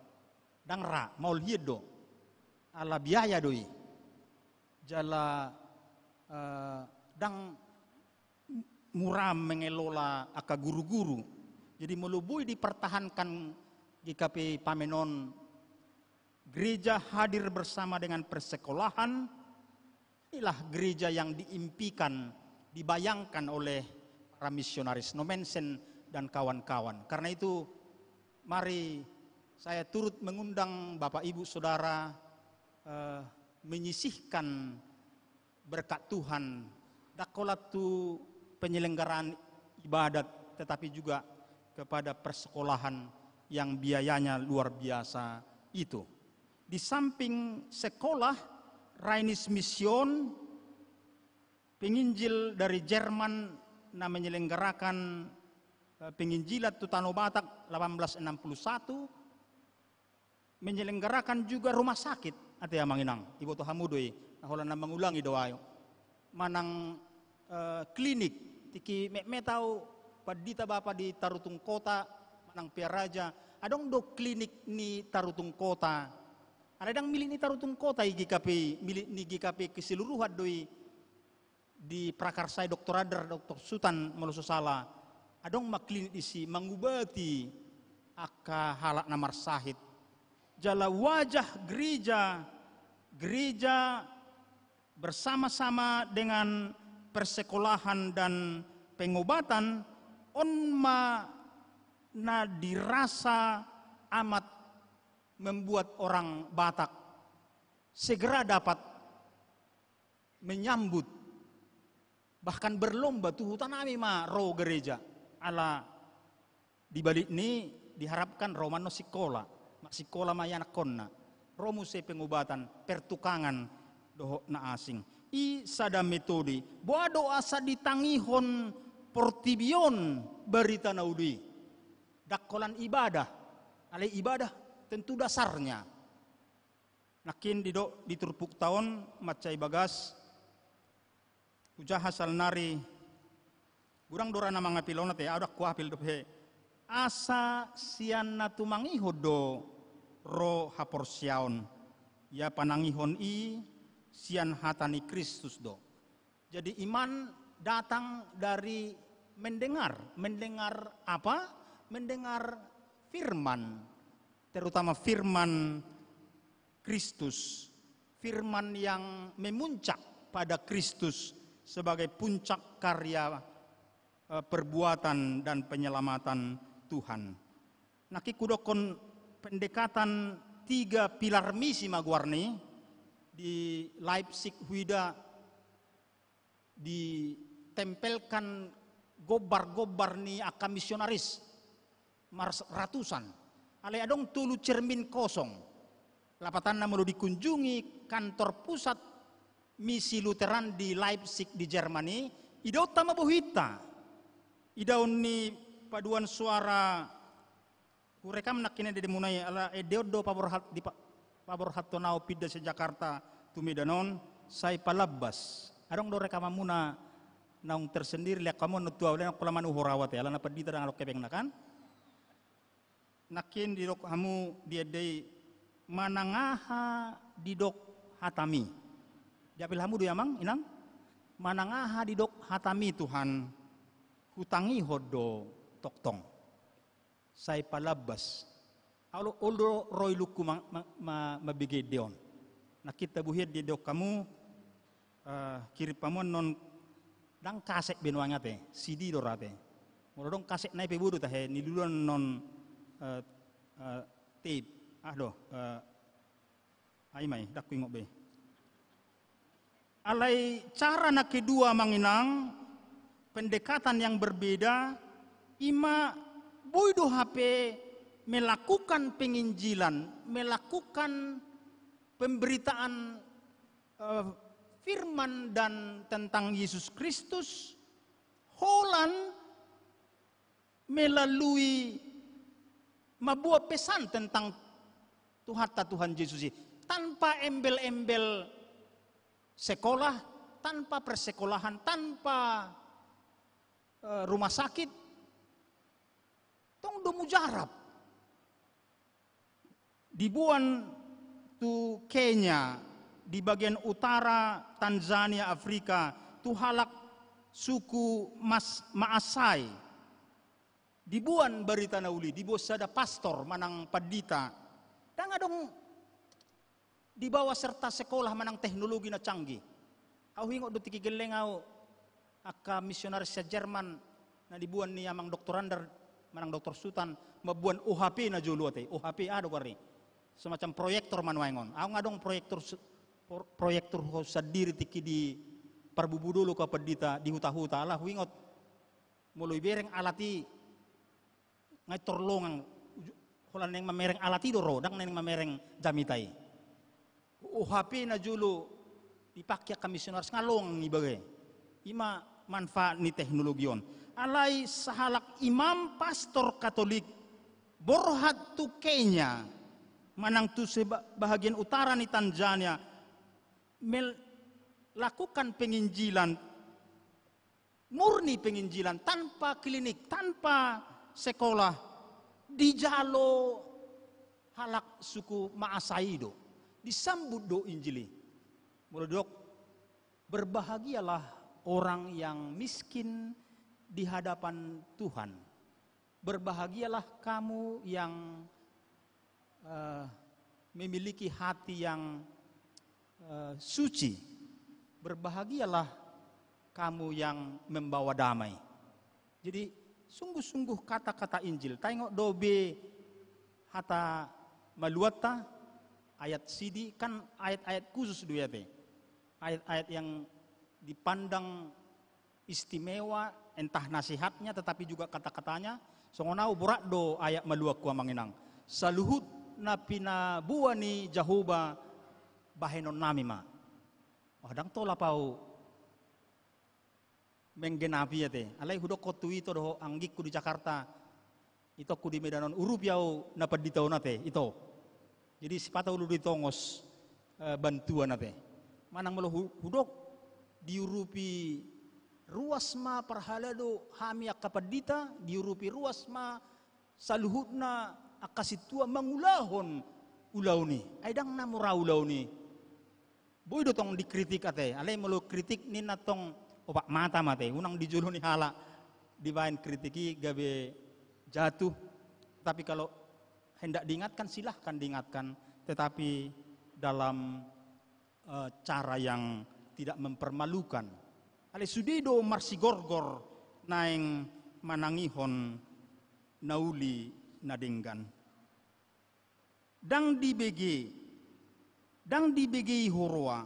Ndang ra, maol hian do. Ala biaya do i. Jala, eh, ndang mura mengelola angka guru-guru. Jadi molo boi dipertahankan G K P Pamen on, gereja hadir bersama dengan persekolahan, inilah gereja yang diimpikan, dibayangkan oleh para misionaris Nommensen dan kawan-kawan. Karena itu, mari saya turut mengundang Bapak, Ibu, Saudara, eh, menyisihkan berkat Tuhan, ndang holan tu penyelenggaraan ibadat, tetapi juga kepada persekolahan yang biayanya luar biasa itu. Di samping sekolah, Rheinische Mission, penginjil dari Jerman, na menyelenggarakan, eh, penginjilan tu Tano Batak delapan belas enam puluh satu, menyelenggarakan juga rumah sakit, ate amang inang, iboto hamu do i, na holan na mangulangi do ahu. Manang, eh, klinik, tingki metmet ahu pandita bapa di Tarutung Kota, manang Pearaja, adong do klinik ni Tarutung Kota. Alai ndang milik ni Tarutung Kota i G K P, milik ni G K P keseluruhan do i. Di Prakarsa i Doktor Adar, Doktor Sutan, molo so sala, adong ma klinik disi mangubati angka halak na marsahit. Jala wajah gereja, gereja bersama-sama dengan persekolahan dan pengobatan, on ma na dirasa amat membuat orang Batak segera dapat menyambut, bahkan berlomba tu huta nami ma ro gereja. Ala di balik ni diharapkan ro ma annon sikola, marsikola ma i anakkonna. Ro muse pengubatan, pertukangan dohot na asing. I sada metode, boha do asa ditangihon portibi on barita na uli? Ndang holan ibadah, alai ibadah tentu dasarnya. Nangkin didok di turpukta on mansai bagas, hujaha saonari, godang do ra na mangapilon ate, ahu ndang huapil dope. Asa sian na tumangihon do ro haporseaon. Ia panangihon i sian hata ni Kristus do. Jadi iman datang dari mendengar. Mendengar apa? Mendengar firman. Terutama firman Kristus, firman yang memuncak pada Kristus sebagai puncak karya, eh, perbuatan dan penyelamatan Tuhan. Nangkin hudokkon pendekatan tiga pilar misi ma goarna i. Di Leipzig huida ditempelkan gombar-gombar ni angka misionaris marratusan. Alai adong tolu cermin kosong. Lapatanna molo dikunjungi kantor pusat misi Lutheran di Leipzig di Jerman i, idaonta ma bohinta. Idaon ni paduan suara. Hurekam nangkin ende muna i, ala ende on do paborhat di pa-, paborhathon ahu pinda sian Jakarta tu Medan on, sai palambas. Adong do rekamanmuna naung tersendiri, lean hamu annon tu ahu, lean holan manuhor ahu ate, ala na pandita ndang adong hepengna kan. Nangkin didok hamu di ende i, manang aha didok hatami. Diapil hamu do i amang, inang? Manang aha didok hatami Tuhan, hutangihon do tongtong. Sai palambas. Olo, olo do ro ilungku ma-, ma-, ma-, mambege ende on. Nangkin tabuhian di ende on hamu, eh, kirim hamu annon, ndang kaset be nuaeng ate, C D do ra ate. Molo adong kaset nai pe boi do tahe, niluluan annon, eh, eh, tape. Ah do, eh, Ai ma i, ndang huingot be. Alai cara na kedua amang inang, pendekatan yang berbeda, ima boi do hape melakukan penginjilan, melakukan pemberitaan, eh, firman dan tentang Yesus Kristus, holan melalui mamboan pesan tentang Tuhanta Tuhan Yesus i. Tanpa embel-embel sekolah, tanpa persekolahan, tanpa, eh, rumah sakit. Tong do mujarab. Diboan tu Kenya, di bagian utara Tanzania, Afrika, tu halak suku Mas-, Maasai. Diboan barita na uli, diboan sada pastor manang pandita. Ndang adong dibawa serta sekolah manang teknologi na canggih. Ahu huingot do tingki gelleng ahu, angka misionaris sian Jerman, na diboan ni amang doktor Andar manang doktor Sutan, mamboan O H P na jolo ate, O H P aha do goarna i? Semacam proyektor ma nuaeng on. Ahu nga adong proyektor se-, pro-, proyektorhu sandiri tingki di Parbubu Dolok ahu pandita di huta-huta, ala huingot molo ibereng alat i, nga i tor longang, uju-, holan naeng mamereng alat i do ro, ndang naeng mamereng jamita i. O H P na jolo dipake angka misionaris nga longang i bage. Ima manfaat ni teknologi on. Alai sahalak imam pastor Katolik borhat tu Kenya, manang tu seba-, bahagian utara ni Tanzania, melakukan penginjilan, murni penginjilan, tanpa klinik, tanpa sekolah, dijalo halak suku Maasai do, disambut do Injil i. Molo didok, berbahagialah orang yang miskin di hadapan Tuhan. Berbahagialah kamu yang, eh, memiliki hati yang, eh, suci. Berbahagialah kamu yang membawa damai. Jadi, sungguh-sungguh kata-kata Injil. Taingot dope hata maluatta, ayat sidi, kan ayat-ayat khusus do i ate. Ayat-ayat yang dipandang istimewa, entah nasihatnya, tetapi juga kata-katanya. Songon ahu borat do ayat maluangku amang inang. Saluhut na pinaboa ni Jahowa bahenonnami ma. Oh, ndang tolap ahu menggenapi ate. Alai hudokkon tu ito dohot anggingku di Jakarta, itongku di Medan on, urupi ahu na pandita on ate, ito. Jadi sipata olo ditongos, eh, bantuan ate. Manang molo hu-, hudok, diurupi ruas ma parhalado hami angka pandita, diurupi ruas ma saluhutna angka sintua mangulahon ulaon i. Ai ndang na mura ulaon i. Boi do tong dikritik ate, alai molo kritik ninna tong opat mata ma ate, unang di jolo ni halak dibaen kritik i gabe jatuh. Tapi kalau hendak diingatkan, silahkan diingatkan, tetapi dalam, eh, cara yang tidak mempermalukan. Alai sude do marsigorgor naeng manangihon na uli na denggan. Ndang dibege, ndang dibegei huroa.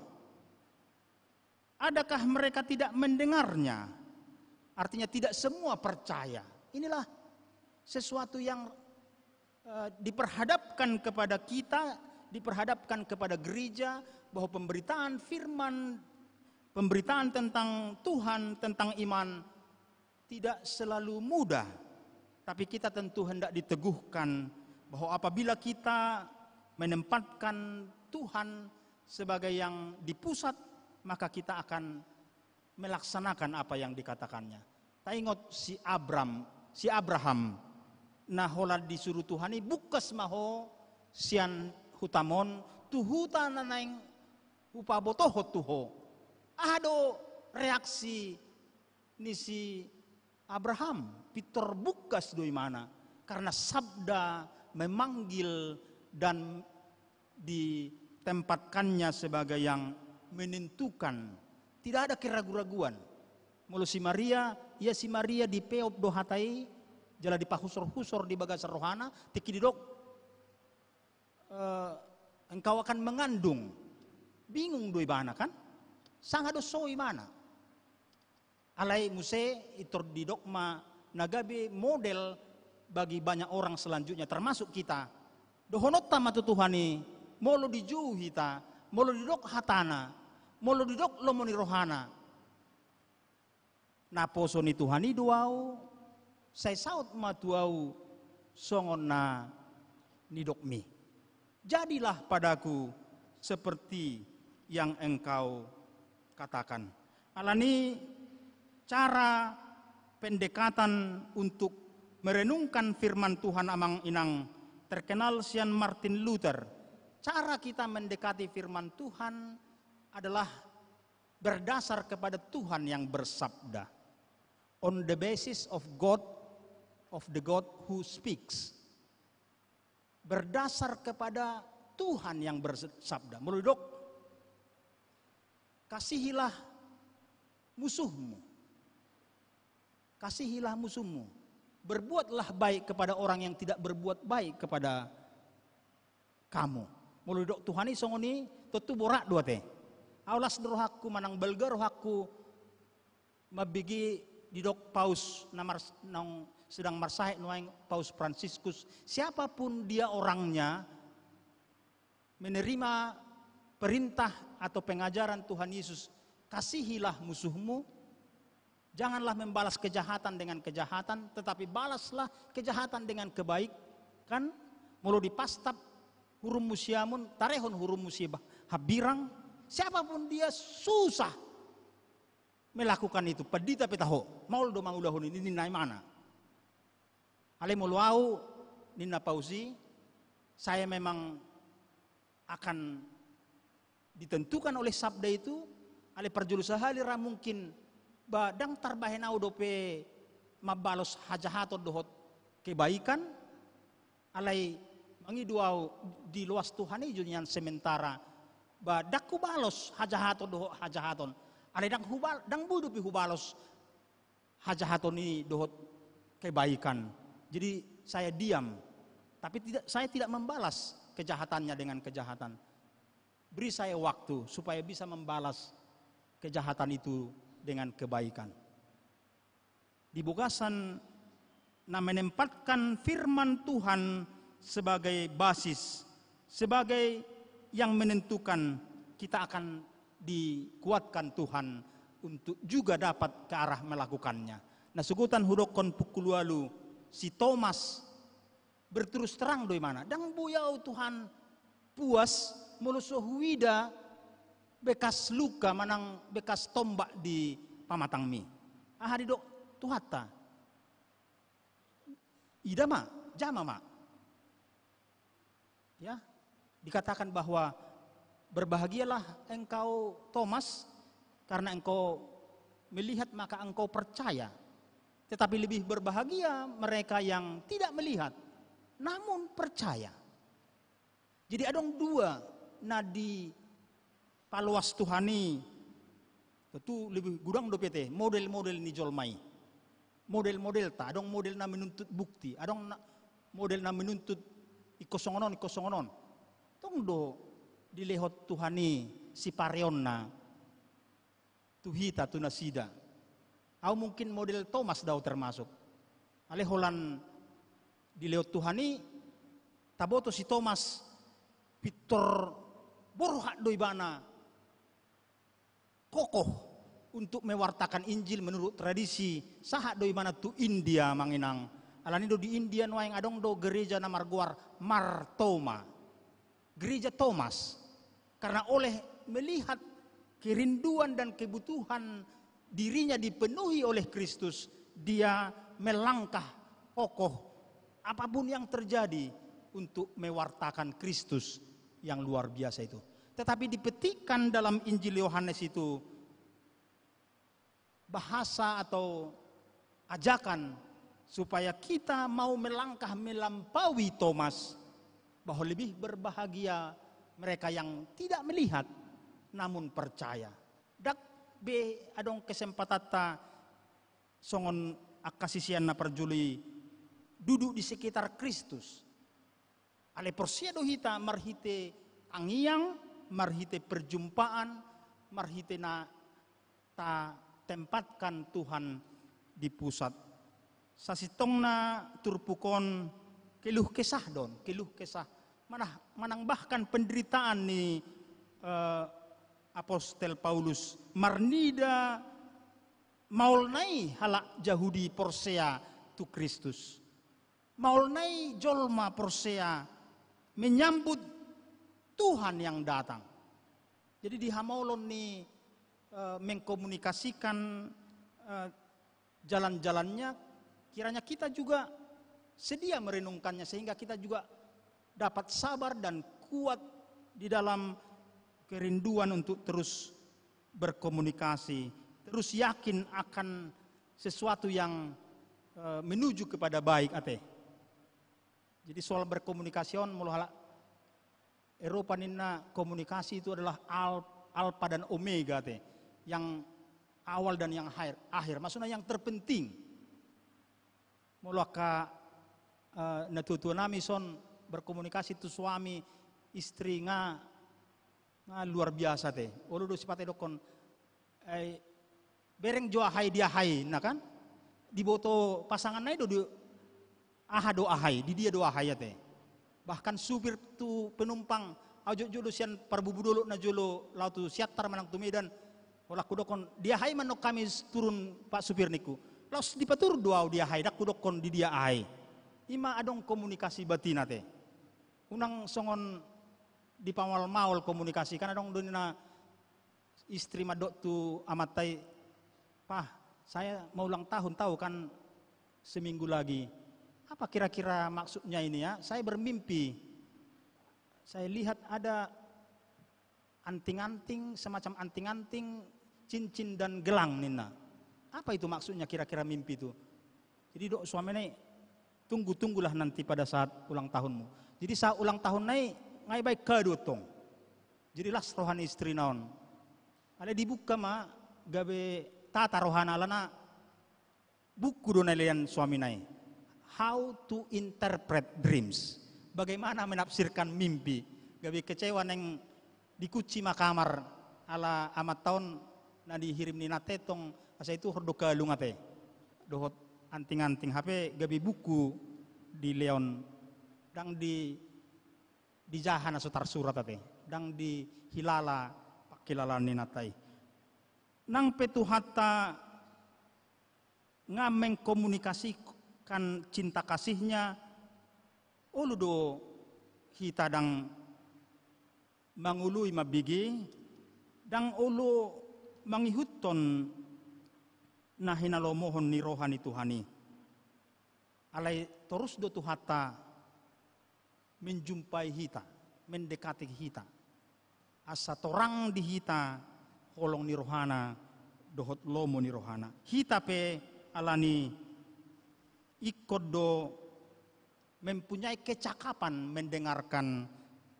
Adakah mereka tidak mendengarnya? Artinya tidak semua percaya. Inilah sesuatu yang, eh, diperhadapkan kepada kita, diperhadapkan kepada gereja, bahwa pemberitaan firman, pemberitaan tentang Tuhan, tentang iman, tidak selalu mudah, tapi kita tentu hendak diteguhkan bahwa apabila kita menempatkan Tuhan sebagai yang di pusat, maka kita akan melaksanakan apa yang dikatakannya. Taingot si Abram, si Abraham, na holan disuru Tuhan i, bungkas ma ho sian hutam on tu huta na naeng hupabotohon tu ho. Aha do reaksi ni si Abraham? Pintor bungkas do imana, karena sabda memanggil dan ditempatkannya sebagai yang menentukan. Tidak ada keragu-raguan. Molo si Maria, ia si Maria dipeop do hata i, jala dipahusor-husor di bagasan rohana, tingki didok, eh, engkau akan mengandung. Bingung do ibana kan? Sanga do so ibana. Alai muse pintor didok ma na gabe model bagi banyak orang selanjutnya, termasuk kita. Dohononta ma tu Tuhan i, molo dijou hita, molo didok hatana, molo didok lomo ni rohana. Naposo ni Tuhan i do ahu, sai saut ma tu ahu songon na nidokmi. Jadilah padaku seperti yang engkau katakan. Alani cara pendekatan untuk merenungkan firman Tuhan, amang inang, terkenal sian Martin Luther. Cara kita mendekati firman Tuhan adalah berdasar kepada Tuhan yang bersabda. On the basis of God, of the God who speaks. Berdasar kepada Tuhan yang bersabda. Molo didok, kasihilah musuhmu. Kasihilah musuhmu. Berbuatlah baik kepada orang yang tidak berbuat baik kepada kamu. Molo didok Tuhan i songon i, tontu borat do ate. Ahu las do rohangku manang balga rohangku mambege didok paus na mars-, naung sedang marsahit nuaeng, Paus Fransiskus, siapapun dia orangnya, menerima perintah atau pengajaran Tuhan Yesus, kasihilah musuhmu, janganlah membalas kejahatan dengan kejahatan, tetapi balaslah kejahatan dengan kebaikan. Molo dipastap hurummu siamun, tarehon hurummu si ba-, hambirang. Siapapun dia susah melakukan itu, pandita pe taho, maol do mangulahon i, ninna imana. Alai molo ahu, ninna paus i, saya memang akan ditentukan oleh sabda itu, alai parjolo sahali ra mungkin, ba ndang tarbahen ahu dope mambalos hajahaton dohot kebaikan, alai mangido ahu diloas Tuhan i jo nian sementara, ba ndang hubalos hajahaton dohot hajahaton, alai ndang hubal-, ndang boi dope hubalos hajahaton i dohot kebaikan. Jadi saya diam, tapi tidak, saya tidak membalas kejahatannya dengan kejahatan. Beri saya waktu supaya bisa membalas kejahatan itu dengan kebaikan. Di bagasan na menempatkan firman Tuhan sebagai basis, sebagai yang menentukan kita akan dikuatkan Tuhan untuk juga dapat ke arah melakukannya. Na sogot an hudokkon pukul ualu, si Tomas berterus terang do ibana, ndang boi au Tuhan puas molo so huida bekas luka manang bekas tombak di pamatangmi. Aha didok Tuhanta? Ida ma, jama ma. Ya, dikatakan bahwa berbahagialah engkau Tomas karena engkau melihat maka engkau percaya. Tetapi lebih berbahagia mereka yang tidak melihat namun percaya. Jadi adong dua na dipaloas Tuhan i. Tontu lebih godang dope te model-model ni jolma i. Model-modelta, adong model na menuntut bukti, adong na, model na menuntut ingkon songon on, ingkon songon on. Tong do dilehon Tuhan i sipareonna tu hita, tu nasida. Au mungkin model Tomas do au termasuk. Alai holan dilehon Tuhan i, taboto si Tomas pintor borhat do ibana, kokoh untuk mewartakan Injil menurut tradisi, sahat do ibana tu India, Amang Inang. Alani do di India nuaeng adong do gereja na margoar Mar Thoma. Gereja Tomas. Karena oleh melihat kerinduan dan kebutuhan dirinya dipenuhi oleh Kristus, dia melangkah kokoh apapun yang terjadi untuk mewartakan Kristus yang luar biasa itu. Tetapi dipetikkan dalam Injil Yohanes itu bahasa atau ajakan supaya kita mau melangkah melampaui Tomas, bahwa lebih berbahagia mereka yang tidak melihat namun percaya. Ndang be adong kesempatanta songon angka sisean na parjolo i duduk di sekitar Kristus. Alai porsea do hita marhite tangiang, marhite perjumpaan, marhite na tatempatkan Tuhan di pusat. Sasintongna turpuk on keluh kesah do on, keluh kesah. Manang, manang bahkan penderitaan ni, eh, Apostel Paulus marnida maol na i halak Jahudi porsea tu Kristus. Maol na i jolma porsea menyambut Tuhan yang datang. Jadi di hamaolon ni, eh, mengkomunikasikan, eh, jalan-jalannya, kiranya kita juga sedia merenungkannya sehingga kita juga dapat sabar dan kuat di dalam kerinduan untuk terus berkomunikasi, terus yakin akan sesuatu yang, eh, menuju kepada baik, ate. Jadi soal berkomunikasi on, molo halak Eropa ninna komunikasi itu adalah al-, alfa dan omega, ate. Yang awal dan yang akhir, akhir. Maksudnya yang terpenting. Molo angka, eh, natuatua nami son berkomunikasi tu suami, istri nga, nga luar biasa, ate. Olo do sipata didokkon, eh, bereng jo aha i di aha i, na kan? Diboto pasanganna i do di aha do aha i, di dia do aha i, ate. Bahkan supir tu penumpang, au jotjot do sian Parbubu Dolok na jolo laho tu Siantar manang tu Medan, holan hudokkon, "Di aha i ma annon hami turun, Pak Supir?" ningku. Laos dipaturun do au di aha i, ndang hudokkon di dia aha i. I ma adong komunikasi batin, ate. Unang songon dipamaolmaol komunikasi, kan adong do ninna istri mandok tu amanta i, "Pah, saya mau ulang tahun tahu kan, seminggu lagi." "Apa kira-kira maksudnya ini ya? Saya bermimpi. Saya lihat ada anting-anting, semacam anting-anting, cincin dan gelang," ninna. "Apa itu maksudnya kira-kira mimpi itu?" Jadi dok suamina i, "Tunggu-tunggulah nanti pada saat ulang tahunmu." Jadi saat ulang tahunna i, nga i baen kado tong. Jadi las roha ni istrina on. Alai dibuka ma, gabe tata rohana alana buku do na nilean suamina i. How to interpret dreams. Bagaimana menafsirkan mimpi. Gabe kecewa naeng dikunci ma kamar ala amanta on na dihirim ni inanta i tong, asa i tuhor do kalung ate. Dohot anting-anting, hape gabe buku dilean, ndang di dijaha na so tarsurat ate, ndang dihilala pangkilalaan ni inanta i. Nang pe Tuhanta nga mengkomunikasikan cinta kasihnya, olo do hita ndang mangoloi mambege, ndang olo mangihuthon na hinalomohon ni roha ni Tuhan i. Alai torus do Tuhanta menjumpai hita, mendekati hita. Asa torang di hita holong ni rohana dohot lomo ni rohana. Hita pe alani ingkon do mempunyai kecakapan mendengarkan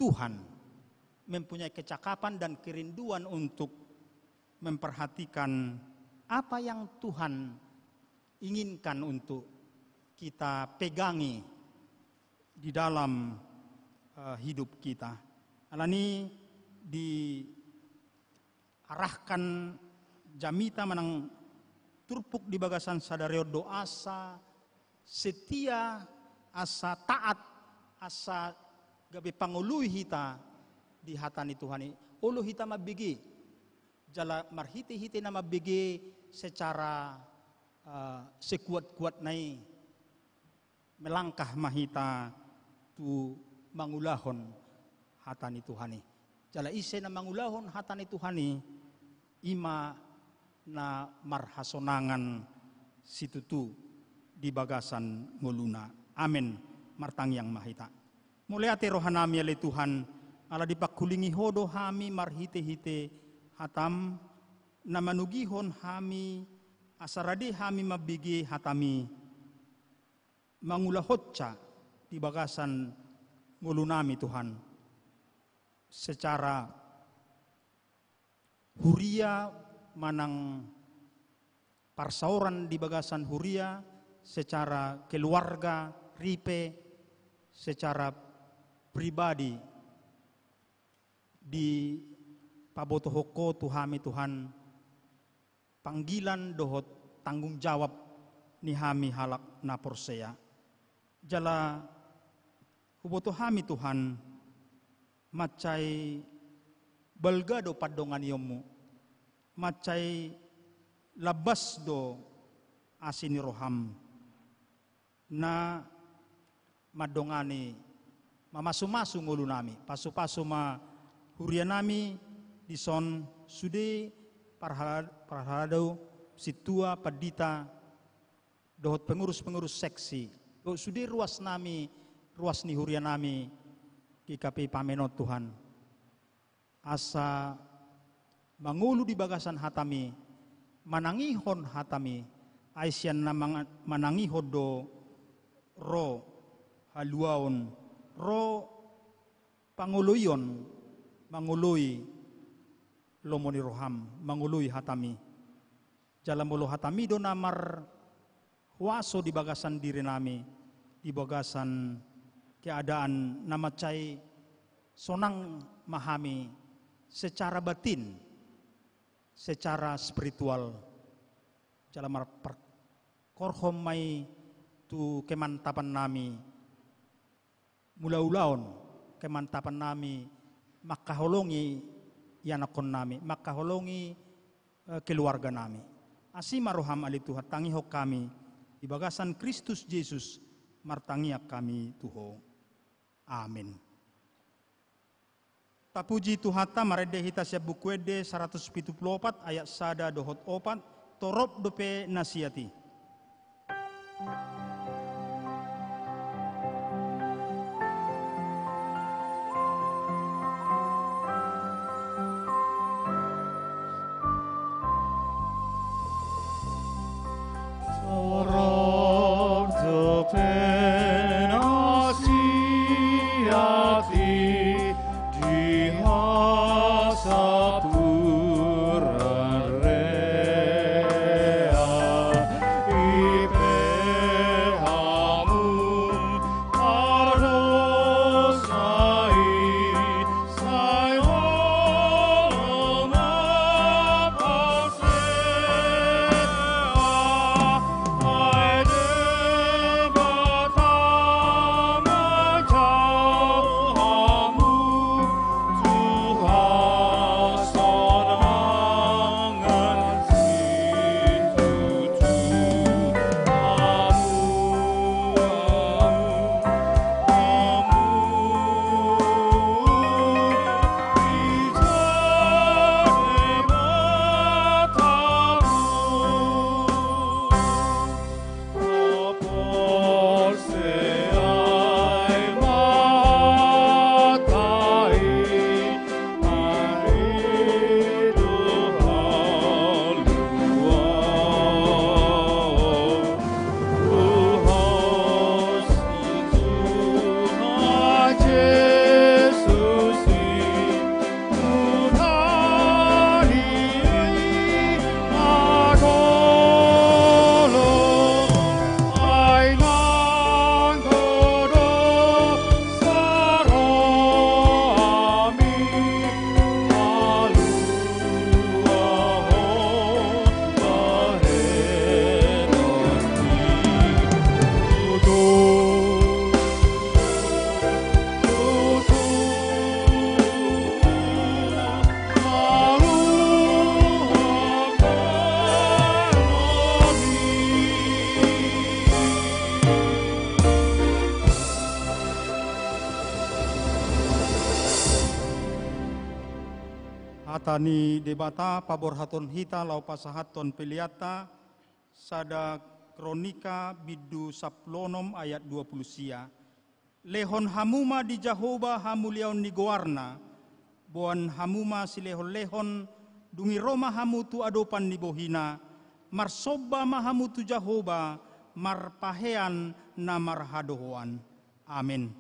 Tuhan, mempunyai kecakapan dan kerinduan untuk memperhatikan apa yang Tuhan inginkan untuk kita pegangi di dalam, eh, hidup kita. Alani diarahkan jamita manang turpuk di bagasan sadari on do asa setia, asa taat, asa gabe pangoloi hita di hata ni Tuhan i. Olo hita mambege, jala marhite-hite na mambege secara, eh, sekuat-kuatna i, melangkah ma hita tu mangulahon hata ni Tuhan i. Jala ise na mangulahon hata ni Tuhan i, i ma na marhasonangan situtu di bagasan ngoluna. Amen. Martangiang ma hita. Mauliate rohanami ale Tuhan, ala dipangkulingi Ho do hami marhite-hite hatam, na manogihon hami asa rade hami mambege hatami, mangulahonsa di bagasan ngolunami Tuhan. Secara huria manang parsaoran di bagasan huria, secara keluarga, ripe, secara pribadi, dipabotohon Ho tu hami Tuhan, panggilan dohot tanggung jawab ni hami halak na porsea. Jala huboto hami Tuhan, mansai balga do pandonganionmu, mansai lambas do asi ni roham, na mandongani, mamasu-masu ngolunami. Pasu-pasu ma hurianami dison, sude parhala-, parhalado, sintua, pandita, dohot pengurus-pengurus seksi, dohot sude ruasnami, ruas ni hurianami GKPI Pamenon Tuhan. Asa mangolu di bagasan hatami, manangihon hatami, ai sian na manga-, manangihon do ro haluaon, ro pangoloion, mangoloi lomo ni roham, mangoloi hatami. Jala molo hatami do na marhuaso di bagasan dirinami, di bagasan keadaan na mansai sonang ma hami secara batin, secara spiritual. Jala marparkorhon ma i tu kemantapannami, mangula ulaon kemantapannami, mangkaholongi ianakhonnami, mangkaholongi, eh, keluarganami. Asi ma roham ale Tuhan, tangihon hami, di bagasan Kristus Jesus martangiang hami tu Ho. Amin. Tapuji Tuhanta, marende hita sian Buku Ende saratus pitu pulu opat ayat sada dohot opat, torop dope na siat i. Torop dope na siat i di hasapuran rea, i pe Hata ni Debata paborhathon hita laho pasahathon peleanta, sada Kronika bindu sampulu onom ayat dua pulu sia. Lehon hamu ma di Jahowa hamuliaon ni goarna, boan hamu ma silehonlehon, dung i ro ma hamu tu adopan ni bohina, marsomba ma hamu tu Jahowa marpahean na marhadohoan. Amen.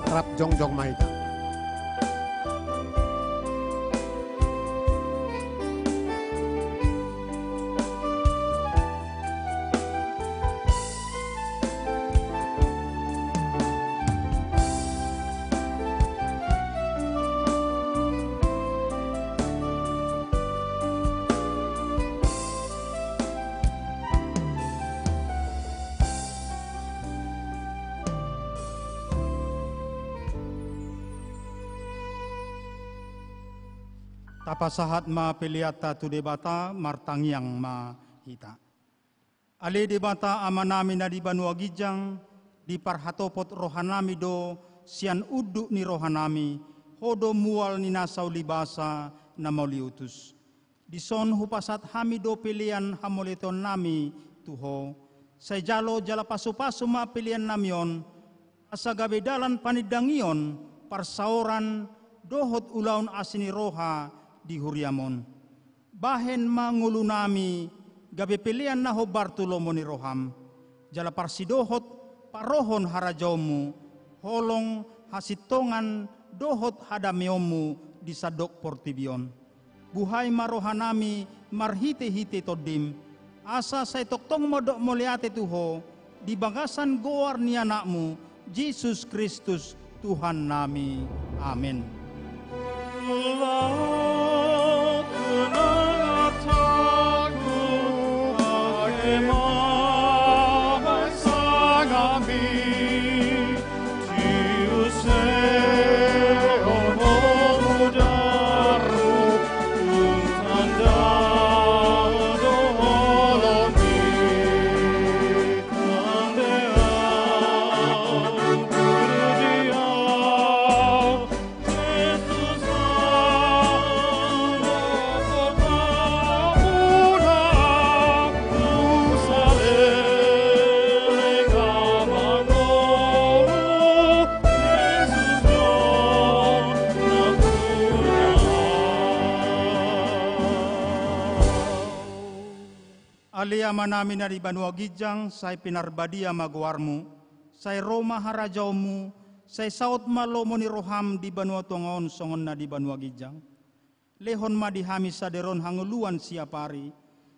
Rap jongjong ma hita. Tapasahat ma peleanta tu Debata, martangiang ma hita. Ale Debata Amanami na di banua ginjang, diparhatopot rohanami do sian unduk ni rohanami, Ho do mual ni na saulibasa na mauliutus. Dison hupasahat hami do pelean hamauliatehonnami tu Ho. Sai jalo jala pasupasu ma peleannami on, asa gabe dalan panindangion, parsaoran, dohot ulaon asi ni roha di huriam on. Bahen ma ngolunami gabe pelean na hombar tu lomo ni roham, jala parsidohot parohon harajaonmu, holong, hasintongan, dohot hadameonmu di sandok portibi on. Buhai ma rohanami marhitehite Tondim, asa sai tongtong mandok mauliate tu Ho di bagasan goar ni Anakmu, Jesus Kristus, Tuhannami. Amen. Ale Amanami na di banua ginjang, sai pinarbadia ma goarmu, sai ro ma harajaonmu, sai saut ma lomo ni roham di banua tonga on songon na di banua ginjang. Lehon ma di hami sadari on hangoluan siapari,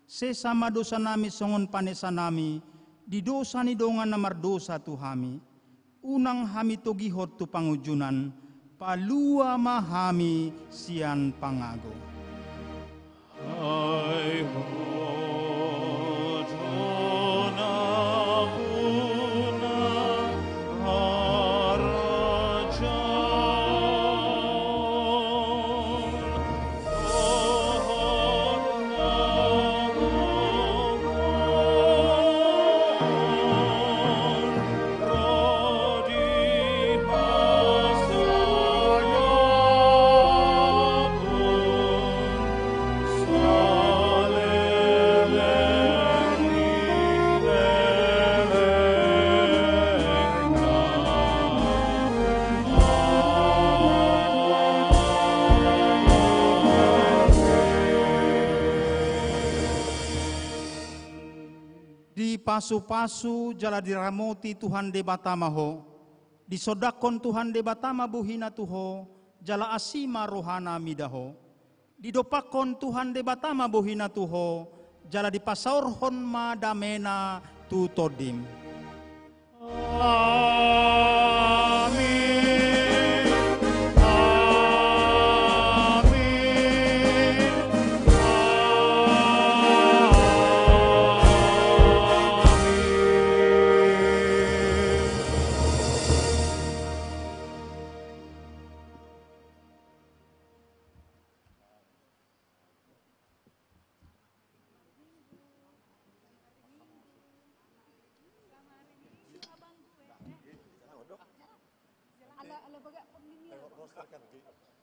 sesa ma dosanami songon panesanami di dosa ni dongan na mardosa tu hami. Unang hami togihon tu pangunjunan, palua ma hami sian pangago. Dipasupasu jala diramoti Tuhan Debata ma ho, disondangkon Tuhan Debata ma bohina tu ho, jala asi ma rohana mida ho. Didompakkon Tuhan Debata ma bohina tu ho, jala dipasaorhon ma damena tu tondim. Amin. Amin. Amin. Ala, ala bagak pemilihan.